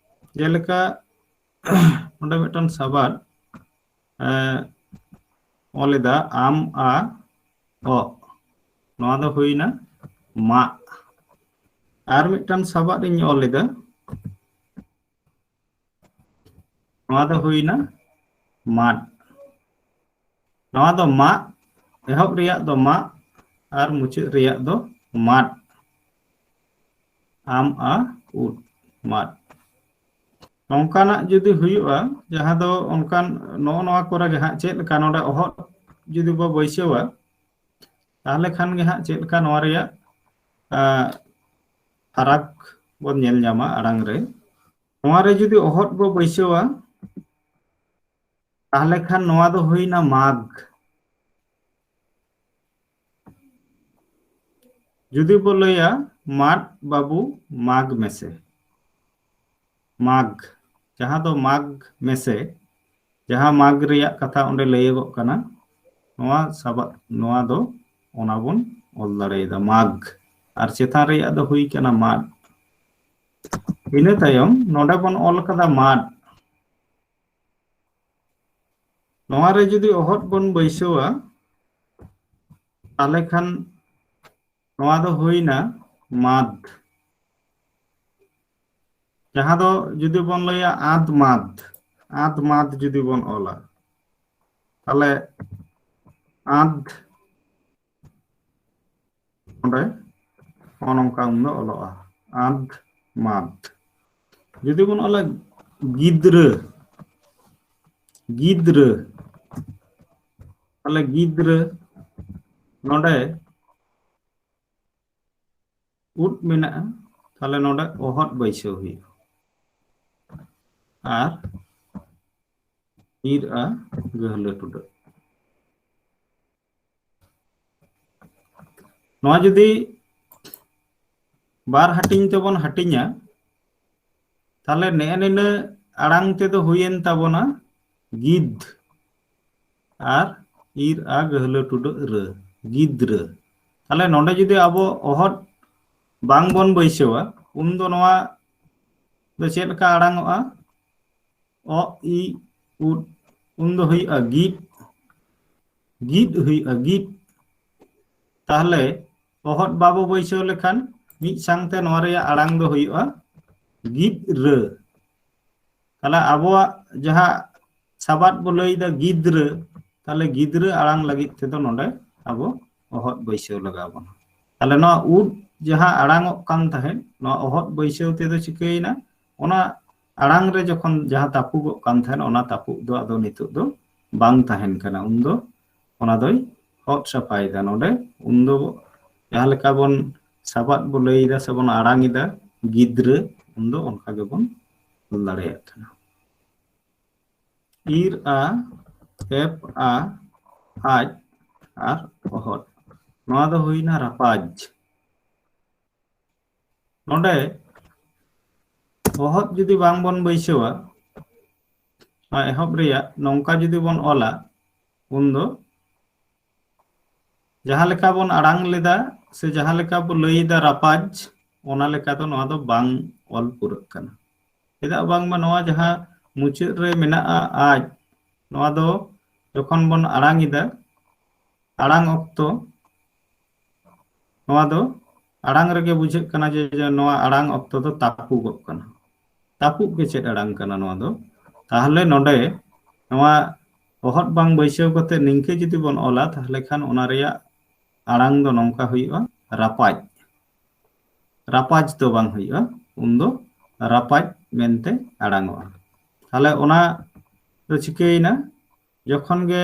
ᱡᱮᱞᱮᱠᱟ ᱱᱚᱰᱮ ᱢᱤᱫᱴᱟᱝ ᱥᱟᱵᱟᱫ, ᱮ, ᱚᱞ ᱮᱫᱟ, ᱟᱢ, ᱟ, ᱚ᱾ ᱱᱚᱣᱟ ᱫᱚ ᱦᱩᱭᱱᱟ ᱢᱟᱜ᱾ ᱟᱨ ᱢᱤᱫᱴᱟᱝ ᱥᱟᱵᱟᱫ ᱤᱧ ᱚᱞ ᱮᱫᱟ, ᱱᱚᱣᱟ ᱫᱚ ᱦᱩᱭᱱᱟ ᱢᱟᱫ᱾ ᱱᱚᱣᱟ ᱫᱚ ᱢᱟᱜ, ᱮᱦᱚᱵ ᱨᱮᱭᱟᱜ ᱫᱚ ᱢᱟᱜ ᱟᱨ ᱢᱩᱪᱟᱹᱫ ᱨᱮᱭᱟᱜ ᱫᱚ ᱢᱟᱫ᱾ ᱟᱢ, ᱟ, ᱩᱫ, ᱢᱟᱫ᱾ ᱱᱚᱝᱠᱟᱱᱟᱜ ᱡᱩᱫᱤ ᱦᱩᱭᱩᱜᱼᱟ, ᱡᱟᱦᱟᱸ ᱫᱚ ᱚᱱᱠᱟᱱ, ᱱᱚᱜᱼᱚ ᱱᱚᱣᱟ ᱠᱚᱨᱮ ᱜᱮ ᱦᱟᱸᱜ ᱪᱮᱫ ᱞᱮᱠᱟ ᱱᱚᱰᱮ ᱚᱦᱚᱫ ᱡᱩᱫᱤ ᱵᱚ ᱵᱟᱹᱭᱥᱟᱹᱣᱟ, ᱛᱟᱦᱚᱞᱮ ᱠᱷᱟᱱ ᱜᱮ ᱦᱟᱸᱜ ᱪᱮᱫ ᱞᱮᱠᱟ ᱱᱚᱣᱟ ᱨᱮᱭᱟᱜ, ᱟ, ᱯᱷᱟᱨᱟᱠ ᱵᱚᱱ ᱧᱮᱞ ᱧᱟᱢᱟ ᱟᱲᱟᱝ ᱨᱮ᱾ ᱱᱚᱣᱟ ᱨᱮ ᱡᱩᱫᱤ ᱚᱦᱚᱫ ᱵᱚ ᱵᱟᱹᱭᱥᱟᱹᱣᱟ, ᱛᱟᱦᱚᱞᱮ ᱠᱷᱟᱱ ᱱᱚᱣᱟ ᱫᱚ ᱦᱩᱭᱱᱟ ᱢᱟᱜᱽ᱾ ᱡᱩᱫᱤ ᱵᱚ ᱞᱟᱹᱭᱟ, ᱢᱟᱫ ᱵᱟᱹᱵᱩ ᱢᱟᱜᱽ ᱢᱮᱥᱮ, ᱢᱟᱜᱽ, ᱡᱟᱦᱟᱸ ᱫᱚ ᱢᱟᱜᱽ ᱢᱮᱥᱮ, ᱡᱟᱦᱟᱸ ᱢᱟᱜᱽ ᱨᱮᱭᱟᱜ ᱠᱟᱛᱷᱟ ᱚᱸᱰᱮ ᱞᱟᱹᱭᱟᱹᱜᱚᱜ ᱠᱟᱱᱟ, ᱱᱚᱣᱟ ᱥᱟᱵᱟᱫ, ᱱᱚᱣᱟ ᱫᱚ ᱚᱱᱟ ᱵᱚᱱ ᱚᱞ ᱫᱟᱲᱮᱭᱟᱫᱟ, ᱢᱟᱜᱽ᱾ ᱟᱨ ᱪᱮᱛᱟᱱ ᱨᱮᱭᱟᱜ ᱫᱚ ᱦᱩᱭ ᱠᱟᱱᱟ ᱢᱟᱫ᱾ ᱤᱱᱟᱹ ᱛᱟᱭᱚᱢ ᱱᱚᱰᱮ ᱵᱚᱱ ᱚᱞ ᱠᱟᱫᱟ ᱢᱟᱫ᱾ ᱱᱚᱣᱟ ᱨᱮ ᱡᱩᱫᱤ ᱚᱦᱚᱫ ᱵᱚᱱ ᱵᱟᱹᱭᱥᱟᱹᱣᱟ, ᱛᱟᱦᱞᱮ ᱠᱷᱟᱱ ᱱᱚᱣᱟ ᱫᱚ ᱦᱩᱭᱱᱟ ᱢᱟᱫ᱾ ᱡᱟᱦᱟᱸ ᱫᱚ ᱡᱩᱫᱤ ᱵᱚᱱ ᱞᱟᱹᱭᱟ ᱟᱸᱫ ᱢᱟᱫ, ᱟᱸᱫ ᱢᱟᱫ ᱡᱩᱫᱤ ᱵᱚᱱ ᱚᱞᱟ, ᱛᱟᱦᱞᱮ ᱟᱸᱫ ᱚᱸᱰᱮ ᱱᱚᱜᱼᱚ ᱱᱚᱝᱠᱟ ᱩᱱᱫᱚ ᱚᱞᱚᱜᱼᱟ, ᱟᱸᱫ ᱢᱟᱫ᱾ ᱡᱩᱫᱤ ᱵᱚᱱ ᱚᱞᱟ ᱜᱤᱫᱽᱨᱟᱹ, ᱜᱤᱫᱽᱨᱟᱹ, ᱛᱟᱦᱞᱮ ᱜᱤᱫᱽᱨᱟᱹ ᱱᱚᱰᱮ ᱩᱫ ᱢᱮᱱᱟᱜᱼᱟ, ᱛᱟᱦᱞᱮ ᱱᱚᱰᱮ ᱚᱦᱚᱫ ᱵᱟᱹᱭᱥᱟᱹᱣ ᱦᱩᱭᱩᱜᱼᱟ᱾ ᱟᱨ ᱤᱨ ᱟ ᱜᱟᱹᱦᱞᱟᱹ ᱴᱩᱰᱟᱹᱜ᱾ ᱱᱚᱣᱟ ᱡᱩᱫᱤ ᱵᱟᱨ ᱦᱟᱹᱴᱤᱧ ᱛᱮᱵᱚᱱ ᱦᱟᱹᱴᱤᱧᱟ, ᱛᱟᱦᱞᱮ ᱱᱮᱜᱼᱮ ᱱᱤᱱᱟᱹ ᱟᱲᱟᱝ ᱛᱮᱫᱚ ᱦᱩᱭᱮᱱ ᱛᱟᱵᱚᱱᱟ ᱜᱤᱫ ᱟᱨ ᱤᱨ ᱟ ᱜᱟᱹᱦᱞᱟᱹ ᱴᱩᱰᱟᱹᱜ ᱨᱟᱹ, ᱜᱤᱫᱽᱨᱟᱹ᱾ ᱛᱟᱦᱞᱮ ᱱᱚᱰᱮ ᱡᱩᱫᱤ ᱟᱵᱚ ᱚᱦᱚᱫ ᱵᱟᱝ ᱵᱚᱱ ᱵᱟᱹᱭᱥᱟᱹᱣᱟ, ᱩᱱᱫᱚ ᱱᱚᱣᱟ ᱫᱚ ᱪᱮᱫ ᱞᱮᱠᱟ ᱟᱲᱟᱝ ᱚᱜᱼᱟ? ᱚ, ᱤ, ᱩᱫ, ᱩᱱᱫᱚ ᱦᱩᱭᱩᱜᱼᱟ ᱜᱤᱫ, ᱜᱤᱫ ᱦᱩᱭᱩᱜᱼᱟ, ᱜᱤᱫ᱾ ᱛᱟᱦᱞᱮ ᱚᱦᱚᱫ ᱵᱟᱵᱚ ᱵᱟᱹᱭᱥᱟᱹᱣ ᱞᱮᱠᱷᱟᱱ ᱢᱤᱫ ᱥᱟᱝᱛᱮ ᱱᱚᱣᱟ ᱨᱮᱭᱟᱜ ᱟᱲᱟᱝ ᱫᱚ ᱦᱩᱭᱩᱜᱼᱟ ᱜᱤᱫᱽᱨᱟᱹ᱾ ᱛᱟᱦᱞᱮ ᱟᱵᱚᱣᱟᱜ ᱡᱟᱦᱟᱸ ᱥᱟᱵᱟᱫ ᱵᱚ ᱞᱟᱹᱭᱫᱟ ᱜᱤᱫᱽᱨᱟᱹ, ᱛᱟᱦᱞᱮ ᱜᱤᱫᱽᱨᱟᱹ ᱟᱲᱟᱝ ᱞᱟᱹᱜᱤᱫ ᱛᱮᱫᱚ ᱱᱚᱰᱮ ᱟᱵᱚ ᱚᱦᱚᱫ ᱵᱟᱹᱭᱥᱟᱹᱣ ᱞᱟᱜᱟᱣ ᱵᱚᱱᱟ᱾ ᱛᱟᱦᱞᱮ ᱱᱚᱣᱟ ᱩᱫ ᱡᱟᱦᱟᱸ ᱟᱲᱟᱝᱚᱜ ᱠᱟᱱ ᱛᱟᱦᱮᱸᱫ, ᱱᱚᱣᱟ ᱚᱦᱚᱫ ᱵᱟᱹᱭᱥᱟᱹᱣ ᱛᱮᱫᱚ ᱪᱤᱠᱟᱹᱭᱮᱱᱟ? ᱚᱱᱟ ᱟᱲᱟᱝ ᱨᱮ ᱡᱚᱠᱷᱚᱱ ᱡᱟᱦᱟᱸ ᱛᱟᱹᱯᱩᱜᱚᱜ ᱠᱟᱱ ᱛᱟᱦᱮᱸᱫ, ᱚᱱᱟ ᱛᱟᱹᱯᱩᱜ ᱫᱚ ᱟᱫᱚ ᱱᱤᱛᱚᱜ ᱫᱚ ᱵᱟᱝ ᱛᱟᱦᱮᱱ ᱠᱟᱱᱟ᱾ ᱩᱱᱫᱚ ᱚᱱᱟ ᱫᱚᱭ ᱚᱛ ᱥᱟᱯᱷᱟᱭᱮᱫᱟ᱾ ᱱᱚᱰᱮ ᱩᱱᱫᱚ ᱡᱟᱦᱟᱸ ᱞᱮᱠᱟ ᱵᱚᱱ ᱥᱟᱵᱟᱫ ᱵᱚ ᱞᱟᱹᱭ ᱮᱫᱟ ᱥᱮ ᱵᱚᱱ ᱟᱲᱟᱝ ᱮᱫᱟ ᱜᱤᱫᱽᱨᱟᱹ, ᱩᱱᱫᱚ ᱚᱱᱠᱟ ᱜᱮᱵᱚᱱ ᱚᱞ ᱫᱟᱲᱮᱭᱟᱜ ᱠᱟᱱᱟ᱾ ᱤᱨ ᱟ, ᱮᱯ ᱟ, ᱟᱡ ᱟᱨ ᱚᱦᱚᱫ᱾ ᱱᱚᱣᱟ ᱫᱚ ᱦᱩᱭᱱᱟ ᱨᱟᱯᱟᱡᱽ᱾ ᱱᱚᱰᱮ ᱚᱦᱚᱫ ᱡᱩᱫᱤ ᱵᱟᱝ ᱵᱚᱱ ᱵᱟᱹᱭᱥᱟᱹᱣᱟ, ᱱᱚᱣᱟ ᱮᱦᱚᱵ ᱨᱮᱭᱟᱜ ᱱᱚᱝᱠᱟ ᱡᱩᱫᱤ ᱵᱚᱱ ᱚᱞᱟ, ᱩᱱᱫᱚ ᱡᱟᱦᱟᱸ ᱞᱮᱠᱟ ᱵᱚᱱ ᱟᱲᱟᱝ ᱞᱮᱫᱟ ᱥᱮ ᱡᱟᱦᱟᱸ ᱞᱮᱠᱟ ᱵᱚ ᱞᱟᱹᱭ ᱮᱫᱟ ᱨᱟᱯᱟᱡᱽ, ᱚᱱᱟ ᱞᱮᱠᱟ ᱫᱚ ᱱᱚᱣᱟ ᱫᱚ ᱵᱟᱝ ᱚᱞ ᱯᱩᱨᱟᱹᱜ ᱠᱟᱱᱟ᱾ ᱪᱮᱫᱟᱜ ᱵᱟᱝᱢᱟ ᱱᱚᱣᱟ ᱡᱟᱦᱟᱸ ᱢᱩᱪᱟᱹᱫ ᱨᱮ ᱢᱮᱱᱟᱜᱼᱟ ᱟᱡ, ᱱᱚᱣᱟ ᱫᱚ ᱡᱚᱠᱷᱚᱱ ᱵᱚᱱ ᱟᱲᱟᱝ ᱮᱫᱟ, ᱟᱲᱟᱝ ᱚᱠᱛᱚ ᱱᱚᱣᱟ ᱫᱚ ᱟᱲᱟᱝ ᱨᱮᱜᱮ ᱵᱩᱡᱷᱟᱹᱜ ᱠᱟᱱᱟ ᱡᱮ, ᱡᱮ ᱱᱚᱣᱟ ᱟᱲᱟᱝ ᱚᱠᱛᱚ ᱫᱚ ᱛᱟᱹᱯᱩᱜᱚᱜ ᱠᱟᱱᱟ᱾ ᱛᱟᱹᱯᱩᱜ ᱜᱮ ᱪᱮᱫ ᱟᱲᱟᱝ ᱠᱟᱱᱟ ᱱᱚᱣᱟ ᱫᱚ? ᱛᱟᱦᱞᱮ ᱱᱚᱰᱮ ᱱᱚᱣᱟ ᱚᱦᱚᱫ ᱵᱟᱝ ᱵᱟᱹᱭᱥᱟᱹᱣ ᱠᱟᱛᱮ ᱱᱤᱝᱠᱟᱹ ᱡᱩᱫᱤ ᱵᱚᱱ ᱚᱞᱟ, ᱛᱟᱦᱞᱮ ᱠᱷᱟᱱ ᱚᱱᱟ ᱨᱮᱭᱟᱜ ᱟᱲᱟᱝ ᱫᱚ ᱱᱚᱝᱠᱟ ᱦᱩᱭᱩᱜᱼᱟ, ᱨᱟᱯᱟᱡᱽ᱾ ᱨᱟᱯᱟᱡᱽ ᱫᱚ ᱵᱟᱝ ᱦᱩᱭᱩᱜᱼᱟ, ᱩᱱᱫᱚ ᱨᱟᱯᱟᱡᱽ ᱢᱮᱱᱛᱮ ᱟᱲᱟᱝᱚᱜᱼᱟ᱾ ᱛᱟᱦᱞᱮ ᱚᱱᱟ ᱫᱚ ᱪᱤᱠᱟᱹᱭᱮᱱᱟ? ᱡᱚᱠᱷᱚᱱ ᱜᱮ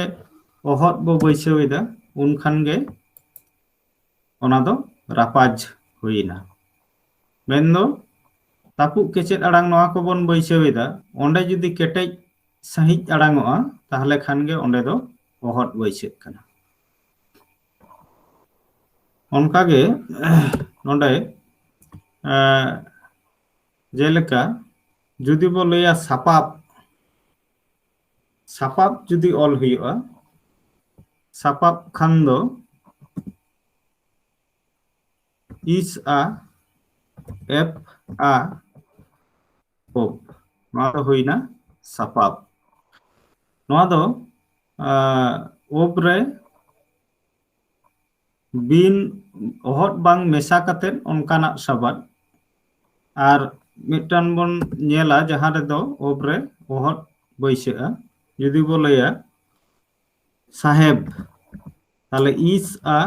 ᱚᱦᱚᱫ ᱵᱚ ᱵᱟᱹᱭᱥᱟᱹᱣ ᱮᱫᱟ, ᱩᱱ ᱠᱷᱟᱱ ᱜᱮ ᱚᱱᱟ ᱫᱚ ᱨᱟᱯᱟᱡᱽ ᱦᱩᱭᱮᱱᱟ᱾ ᱢᱮᱱᱫᱚ ᱛᱟᱹᱯᱩᱜ ᱠᱮᱪᱮᱫ ᱟᱲᱟᱝ ᱱᱚᱣᱟ ᱠᱚᱵᱚᱱ ᱵᱟᱹᱭᱥᱟᱹᱣ ᱮᱫᱟ, ᱚᱸᱰᱮ ᱡᱩᱫᱤ ᱠᱮᱴᱮᱡ ᱥᱟᱺᱦᱤᱡ ᱟᱲᱟᱝᱚᱜᱼᱟ, ᱛᱟᱦᱞᱮ ᱠᱷᱟᱱ ᱜᱮ ᱚᱸᱰᱮ ᱫᱚ ᱚᱦᱚᱫ ᱵᱟᱹᱭᱥᱟᱹᱜ ᱠᱟᱱᱟ᱾ ᱚᱱᱠᱟᱜᱮ ᱱᱚᱰᱮ, ᱮᱸ, ᱡᱮᱞᱮᱠᱟ ᱡᱩᱫᱤ ᱵᱚ ᱞᱟᱹᱭᱟ ᱥᱟᱯᱟᱵ, ᱥᱟᱯᱟᱵ ᱡᱩᱫᱤ ᱚᱞ ᱦᱩᱭᱩᱜᱼᱟ, ᱥᱟᱯᱟᱵ ᱠᱷᱟᱱ ᱫᱚ ᱤᱥ ᱟ, ᱮᱯ ᱟ, ᱳᱵ᱾ ᱱᱚᱣᱟ ᱫᱚ ᱦᱩᱭᱱᱟ ᱥᱟᱯᱟᱵ᱾ ᱱᱚᱣᱟ ᱫᱚ, ᱟᱸ, ᱳᱵ ᱨᱮ ᱵᱤᱱ ᱚᱦᱚᱫ ᱵᱟᱝ ᱢᱮᱥᱟ ᱠᱟᱛᱮᱫ ᱚᱱᱠᱟᱱᱟᱜ ᱥᱟᱵᱟᱫ᱾ ᱟᱨ ᱢᱤᱫᱴᱟᱝ ᱵᱚᱱ ᱧᱮᱞᱟ ᱡᱟᱦᱟᱸ ᱨᱮᱫᱚ ᱳᱵ ᱨᱮ ᱚᱦᱚᱫ ᱵᱟᱹᱭᱥᱟᱹᱜᱼᱟ᱾ ᱡᱩᱫᱤ ᱵᱚ ᱞᱟᱹᱭᱟ ᱥᱟᱦᱮᱵ, ᱛᱟᱦᱞᱮ ᱤᱥ ᱟ,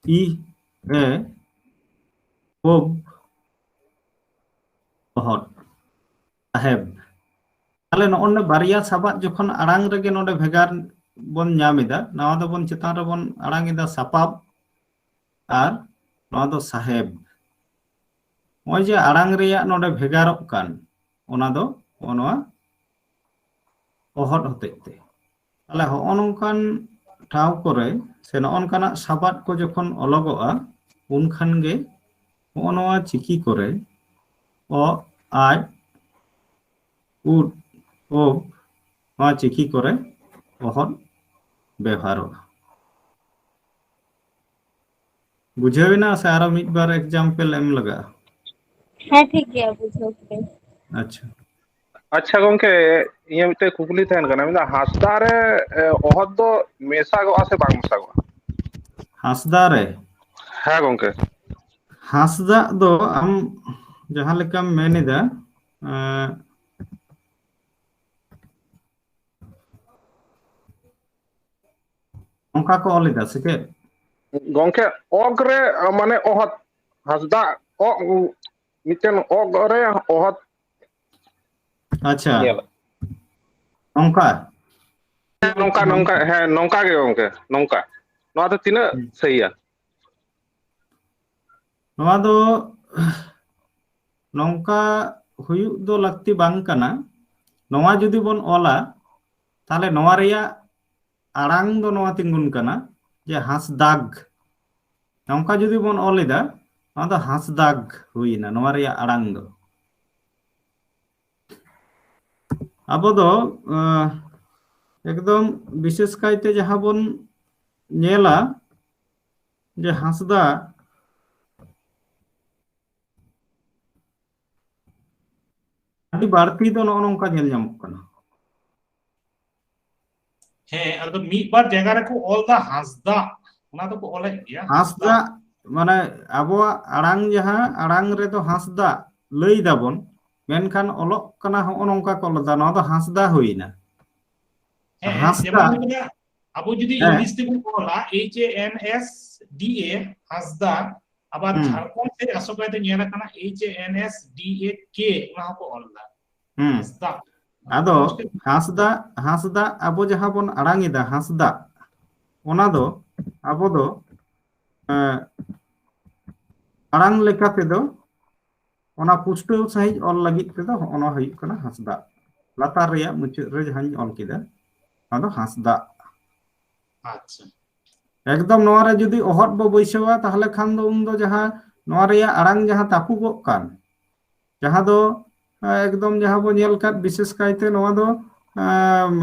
ᱤ, ᱮ, ᱳᱵ, ᱚᱦᱚᱫ, ᱥᱟᱦᱮᱵ᱾ ᱛᱟᱦᱞᱮ ᱱᱚᱜᱼᱚ ᱱᱚᱰᱮ ᱵᱟᱨᱭᱟ ᱥᱟᱵᱟᱫ ᱡᱚᱠᱷᱚᱱ ᱟᱲᱟᱝ ᱨᱮᱜᱮ ᱱᱚᱰᱮ ᱵᱷᱮᱜᱟᱨ ᱵᱚᱱ ᱧᱟᱢ ᱮᱫᱟ, ᱱᱟᱣᱟ ᱫᱚᱵᱚᱱ ᱪᱮᱛᱟᱱ ᱨᱮᱵᱚᱱ ᱟᱲᱟᱝ ᱮᱫᱟ ᱥᱟᱯᱟᱵ, ᱟᱨ ᱱᱚᱣᱟ ᱫᱚ ᱥᱟᱦᱮᱵ᱾ ᱱᱚᱜᱼᱚᱭ ᱡᱮ ᱟᱲᱟᱝ ᱨᱮᱭᱟᱜ ᱱᱚᱰᱮ ᱵᱷᱮᱜᱟᱨᱚᱜ ᱠᱟᱱ, ᱚᱱᱟ ᱫᱚ ᱱᱚᱜᱼᱚ ᱱᱚᱣᱟ ᱚᱦᱚᱫ ᱦᱚᱛᱮᱡ ᱛᱮ᱾ ᱛᱟᱦᱞᱮ ᱦᱚᱸᱜᱼᱚ ᱱᱚᱝᱠᱟᱱ ᱴᱷᱟᱶ ᱠᱚᱨᱮ ᱥᱮ ᱱᱚᱜᱼᱚ ᱱᱚᱝᱠᱟᱱᱟᱜ ᱥᱟᱵᱟᱫ ᱠᱚ ᱡᱚᱠᱷᱚᱱ ᱚᱞᱚᱜᱚᱜᱼᱟ, ᱩᱱ ᱠᱷᱟᱱ ᱜᱮ ᱦᱚᱸᱜᱼᱚ ᱱᱚᱣᱟ ᱪᱤᱠᱤ ᱠᱚᱨᱮ ᱚ, ᱟᱡ, ᱩᱫ, ᱳᱵ, ᱱᱚᱣᱟ ᱪᱤᱠᱤ ᱠᱚᱨᱮ ᱚᱦᱚᱫ ᱵᱮᱣᱦᱟᱨᱚᱜᱼᱟ᱾ ᱵᱩᱡᱷᱟᱹᱣ ᱮᱱᱟ ᱥᱮ ᱟᱨᱚ ᱢᱤᱫ ᱵᱟᱨ example ᱮᱢ ᱞᱟᱜᱟᱜᱼᱟ? ᱦᱮᱸ, ᱴᱷᱤᱠ ᱜᱮᱭᱟ, ᱵᱩᱡᱷᱟᱹᱣ ᱠᱤᱫᱟᱹᱧ᱾ ᱟᱪᱪᱷᱟ᱾ ᱟᱪᱪᱷᱟ ᱜᱚᱝᱠᱮ, ᱤᱧᱟᱹᱜ ᱢᱤᱫᱴᱮᱱ ᱠᱩᱠᱞᱤ ᱛᱟᱦᱮᱱ ᱠᱟᱱᱟ, ᱢᱮᱱᱫᱟ ᱦᱟᱸᱥᱫᱟ ᱨᱮ, ᱮ, ᱚᱦᱚᱫ ᱫᱚ ᱢᱮᱥᱟᱜᱚᱜᱼᱟ ᱥᱮ ᱵᱟᱝ ᱢᱮᱥᱟᱜᱚᱜᱼᱟ? ᱦᱟᱸᱥᱫᱟ ᱨᱮ? ᱦᱮᱸ ᱜᱚᱝᱠᱮ᱾ ᱦᱟᱸᱥᱫᱟᱜ ᱫᱚ ᱟᱢ ᱡᱟᱦᱟᱸ ᱞᱮᱠᱟᱢ ᱢᱮᱱ ᱮᱫᱟ, ᱮᱸ, ᱚᱱᱠᱟ ᱠᱚ ᱚᱞ ᱮᱫᱟ ᱥᱮ ᱪᱮᱫ? ᱜᱚᱝᱠᱮ, ᱚᱜ ᱨᱮ, ᱢᱟᱱᱮ, ᱚᱦᱚᱫ, ᱦᱟᱸᱥᱫᱟ, ᱚᱜ, ᱢᱤᱫᱴᱮᱱ ᱚᱜ ᱨᱮ ᱚᱦᱚᱫ ᱟᱪᱪᱷᱟ, ᱧᱮᱞ᱾ ᱱᱚᱝᱠᱟ᱾ ᱱᱚᱝᱠᱟ ᱱᱚᱝᱠᱟ, ᱦᱮᱸ, ᱱᱚᱝᱠᱟ ᱜᱮ ᱜᱚᱝᱠᱮ, ᱱᱚᱝᱠᱟ᱾ ᱱᱚᱣᱟ ᱫᱚ ᱛᱤᱱᱟᱹᱜ ᱦᱩᱸ᱾ ᱥᱟᱹᱦᱤᱭᱟ? ᱱᱚᱣᱟ ᱫᱚ ᱱᱚᱝᱠᱟ ᱦᱩᱭᱩᱜ ᱫᱚ ᱞᱟᱹᱠᱛᱤ ᱵᱟᱝ ᱠᱟᱱᱟ᱾ ᱱᱚᱣᱟ ᱡᱩᱫᱤ ᱵᱚᱱ ᱚᱞᱟ, ᱛᱟᱦᱞᱮ ᱱᱚᱣᱟ ᱨᱮᱭᱟᱜ ᱟᱲᱟᱝ ᱫᱚ ᱱᱚᱣᱟ ᱛᱤᱸᱜᱩᱱ ᱠᱟᱱᱟ ᱡᱮ ᱦᱟᱸᱥᱫᱟᱜᱽ᱾ ᱱᱚᱝᱠᱟ ᱡᱩᱫᱤ ᱵᱚᱱ ᱚᱞ ᱮᱫᱟ, ᱱᱚᱣᱟ ᱫᱚ ᱦᱟᱸᱥᱫᱟᱜᱽ ᱦᱩᱭᱱᱟ ᱱᱚᱣᱟ ᱨᱮᱭᱟᱜ ᱟᱲᱟᱝ ᱫᱚ᱾ ᱟᱵᱚ ᱫᱚ ᱮᱠᱫᱚᱢ ᱵᱤᱥᱮᱥ ᱠᱟᱭᱛᱮ ᱡᱟᱦᱟᱸ ᱵᱚᱱ ᱧᱮᱞᱟ ᱡᱮ ᱦᱟᱸᱥᱫᱟ, ᱟᱹᱰᱤ ᱵᱟᱹᱲᱛᱤ ᱫᱚ ᱱᱚᱜᱼᱚ ᱱᱚᱝᱠᱟ ᱧᱮᱞ ᱧᱟᱢᱚᱜ ᱠᱟᱱᱟ᱾ ᱦᱮᱸ, ᱟᱫᱚ ᱢᱤᱫ ᱵᱟᱨ ᱡᱟᱭᱜᱟ ᱨᱮᱠᱚ ᱚᱞ ᱫᱟ ᱦᱟᱸᱥᱫᱟ, ᱚᱱᱟ ᱫᱚᱠᱚ ᱚᱞᱮᱫ ᱜᱮᱭᱟ ᱦᱟᱸᱥᱫᱟ, ᱢᱟᱱᱮ ᱟᱵᱚᱣᱟᱜ ᱟᱲᱟᱝ, ᱡᱟᱦᱟᱸ ᱟᱲᱟᱝ ᱨᱮᱫᱚ ᱦᱟᱸᱥᱫᱟ ᱞᱟᱹᱭ ᱫᱟᱵᱚᱱ, ᱢᱮᱱᱠᱷᱟᱱ ᱚᱞᱚᱜ ᱠᱟᱱᱟ ᱦᱚᱸᱜᱼᱚ ᱱᱚᱝᱠᱟ ᱠᱚ ᱚᱞ ᱫᱟ, ᱱᱚᱣᱟ ᱫᱚ ᱦᱟᱸᱥᱫᱟ ᱦᱩᱭᱱᱟ᱾ ᱦᱮᱸ, ᱦᱟᱸᱥᱫᱟ᱾ ᱡᱮᱢᱚᱱ ᱦᱩᱭᱩᱜ ᱠᱟᱱᱟ, ᱟᱵᱚ ᱡᱩᱫᱤ ᱦᱮᱸ᱾ ᱤᱝᱞᱤᱥ ᱛᱮᱵᱚᱱ ᱚᱞᱟ H A N S D A, ᱦᱟᱸᱥᱫᱟ, ᱟᱵᱟᱨ ᱦᱩᱸ᱾ ᱡᱷᱟᱲᱠᱷᱚᱸᱰ ᱥᱮᱫ ᱟᱥᱚᱠᱟᱭᱛᱮ ᱧᱮᱞ ᱟᱠᱟᱱᱟ H A N S D A K, ᱚᱱᱟ ᱦᱚᱸᱠᱚ ᱚᱞ ᱫᱟ ᱦᱩᱸ᱾ ᱦᱟᱸᱥᱫᱟ᱾ ᱟᱫᱚ ᱦᱟᱸᱥᱫᱟ, ᱦᱟᱸᱥᱫᱟ ᱟᱵᱚ ᱡᱟᱦᱟᱸ ᱵᱚᱱ ᱟᱲᱟᱝ ᱮᱫᱟ ᱦᱟᱸᱥᱫᱟ, ᱚᱱᱟ ᱫᱚ ᱟᱵᱚ ᱫᱚ ᱮᱸ, ᱟᱲᱟᱝ ᱞᱮᱠᱟ ᱛᱮᱫᱚ ᱚᱱᱟ ᱯᱩᱥᱴᱟᱹᱣ ᱥᱟᱺᱦᱤᱡ ᱚᱞ ᱞᱟᱹᱜᱤᱫ ᱛᱮᱫᱚ ᱦᱚᱸᱜᱼᱚ ᱱᱚᱣᱟ ᱦᱩᱭᱩᱜ ᱠᱟᱱᱟ ᱦᱟᱸᱥᱫᱟ᱾ ᱞᱟᱛᱟᱨ ᱨᱮᱭᱟᱜ ᱢᱩᱪᱟᱹᱫ ᱨᱮ ᱡᱟᱦᱟᱸᱧ ᱚᱞ ᱠᱮᱫᱟ, ᱚᱱᱟ ᱫᱚ ᱦᱟᱸᱥᱫᱟ᱾ ᱟᱪᱪᱷᱟ᱾ ᱮᱠᱫᱚᱢ ᱱᱚᱣᱟ ᱨᱮ ᱡᱩᱫᱤ ᱚᱦᱚᱫ ᱵᱚ ᱵᱟᱹᱭᱥᱟᱹᱣᱟ, ᱛᱟᱦᱚᱞᱮ ᱠᱷᱟᱱ ᱫᱚ ᱩᱱᱫᱚ ᱡᱟᱦᱟᱸ ᱱᱚᱣᱟ ᱨᱮᱭᱟᱜ ᱟᱲᱟᱝ ᱡᱟᱦᱟᱸ ᱛᱟᱹᱯᱩᱜᱚᱜ ᱠᱟᱱ, ᱡᱟᱦᱟᱸ ᱫᱚ ᱮᱠᱫᱚᱢ ᱡᱟᱦᱟᱸ ᱵᱚ ᱧᱮᱞ ᱠᱟᱫ, ᱵᱤᱥᱮᱥ ᱠᱟᱭᱛᱮ ᱱᱚᱣᱟ ᱫᱚ ᱮᱢ,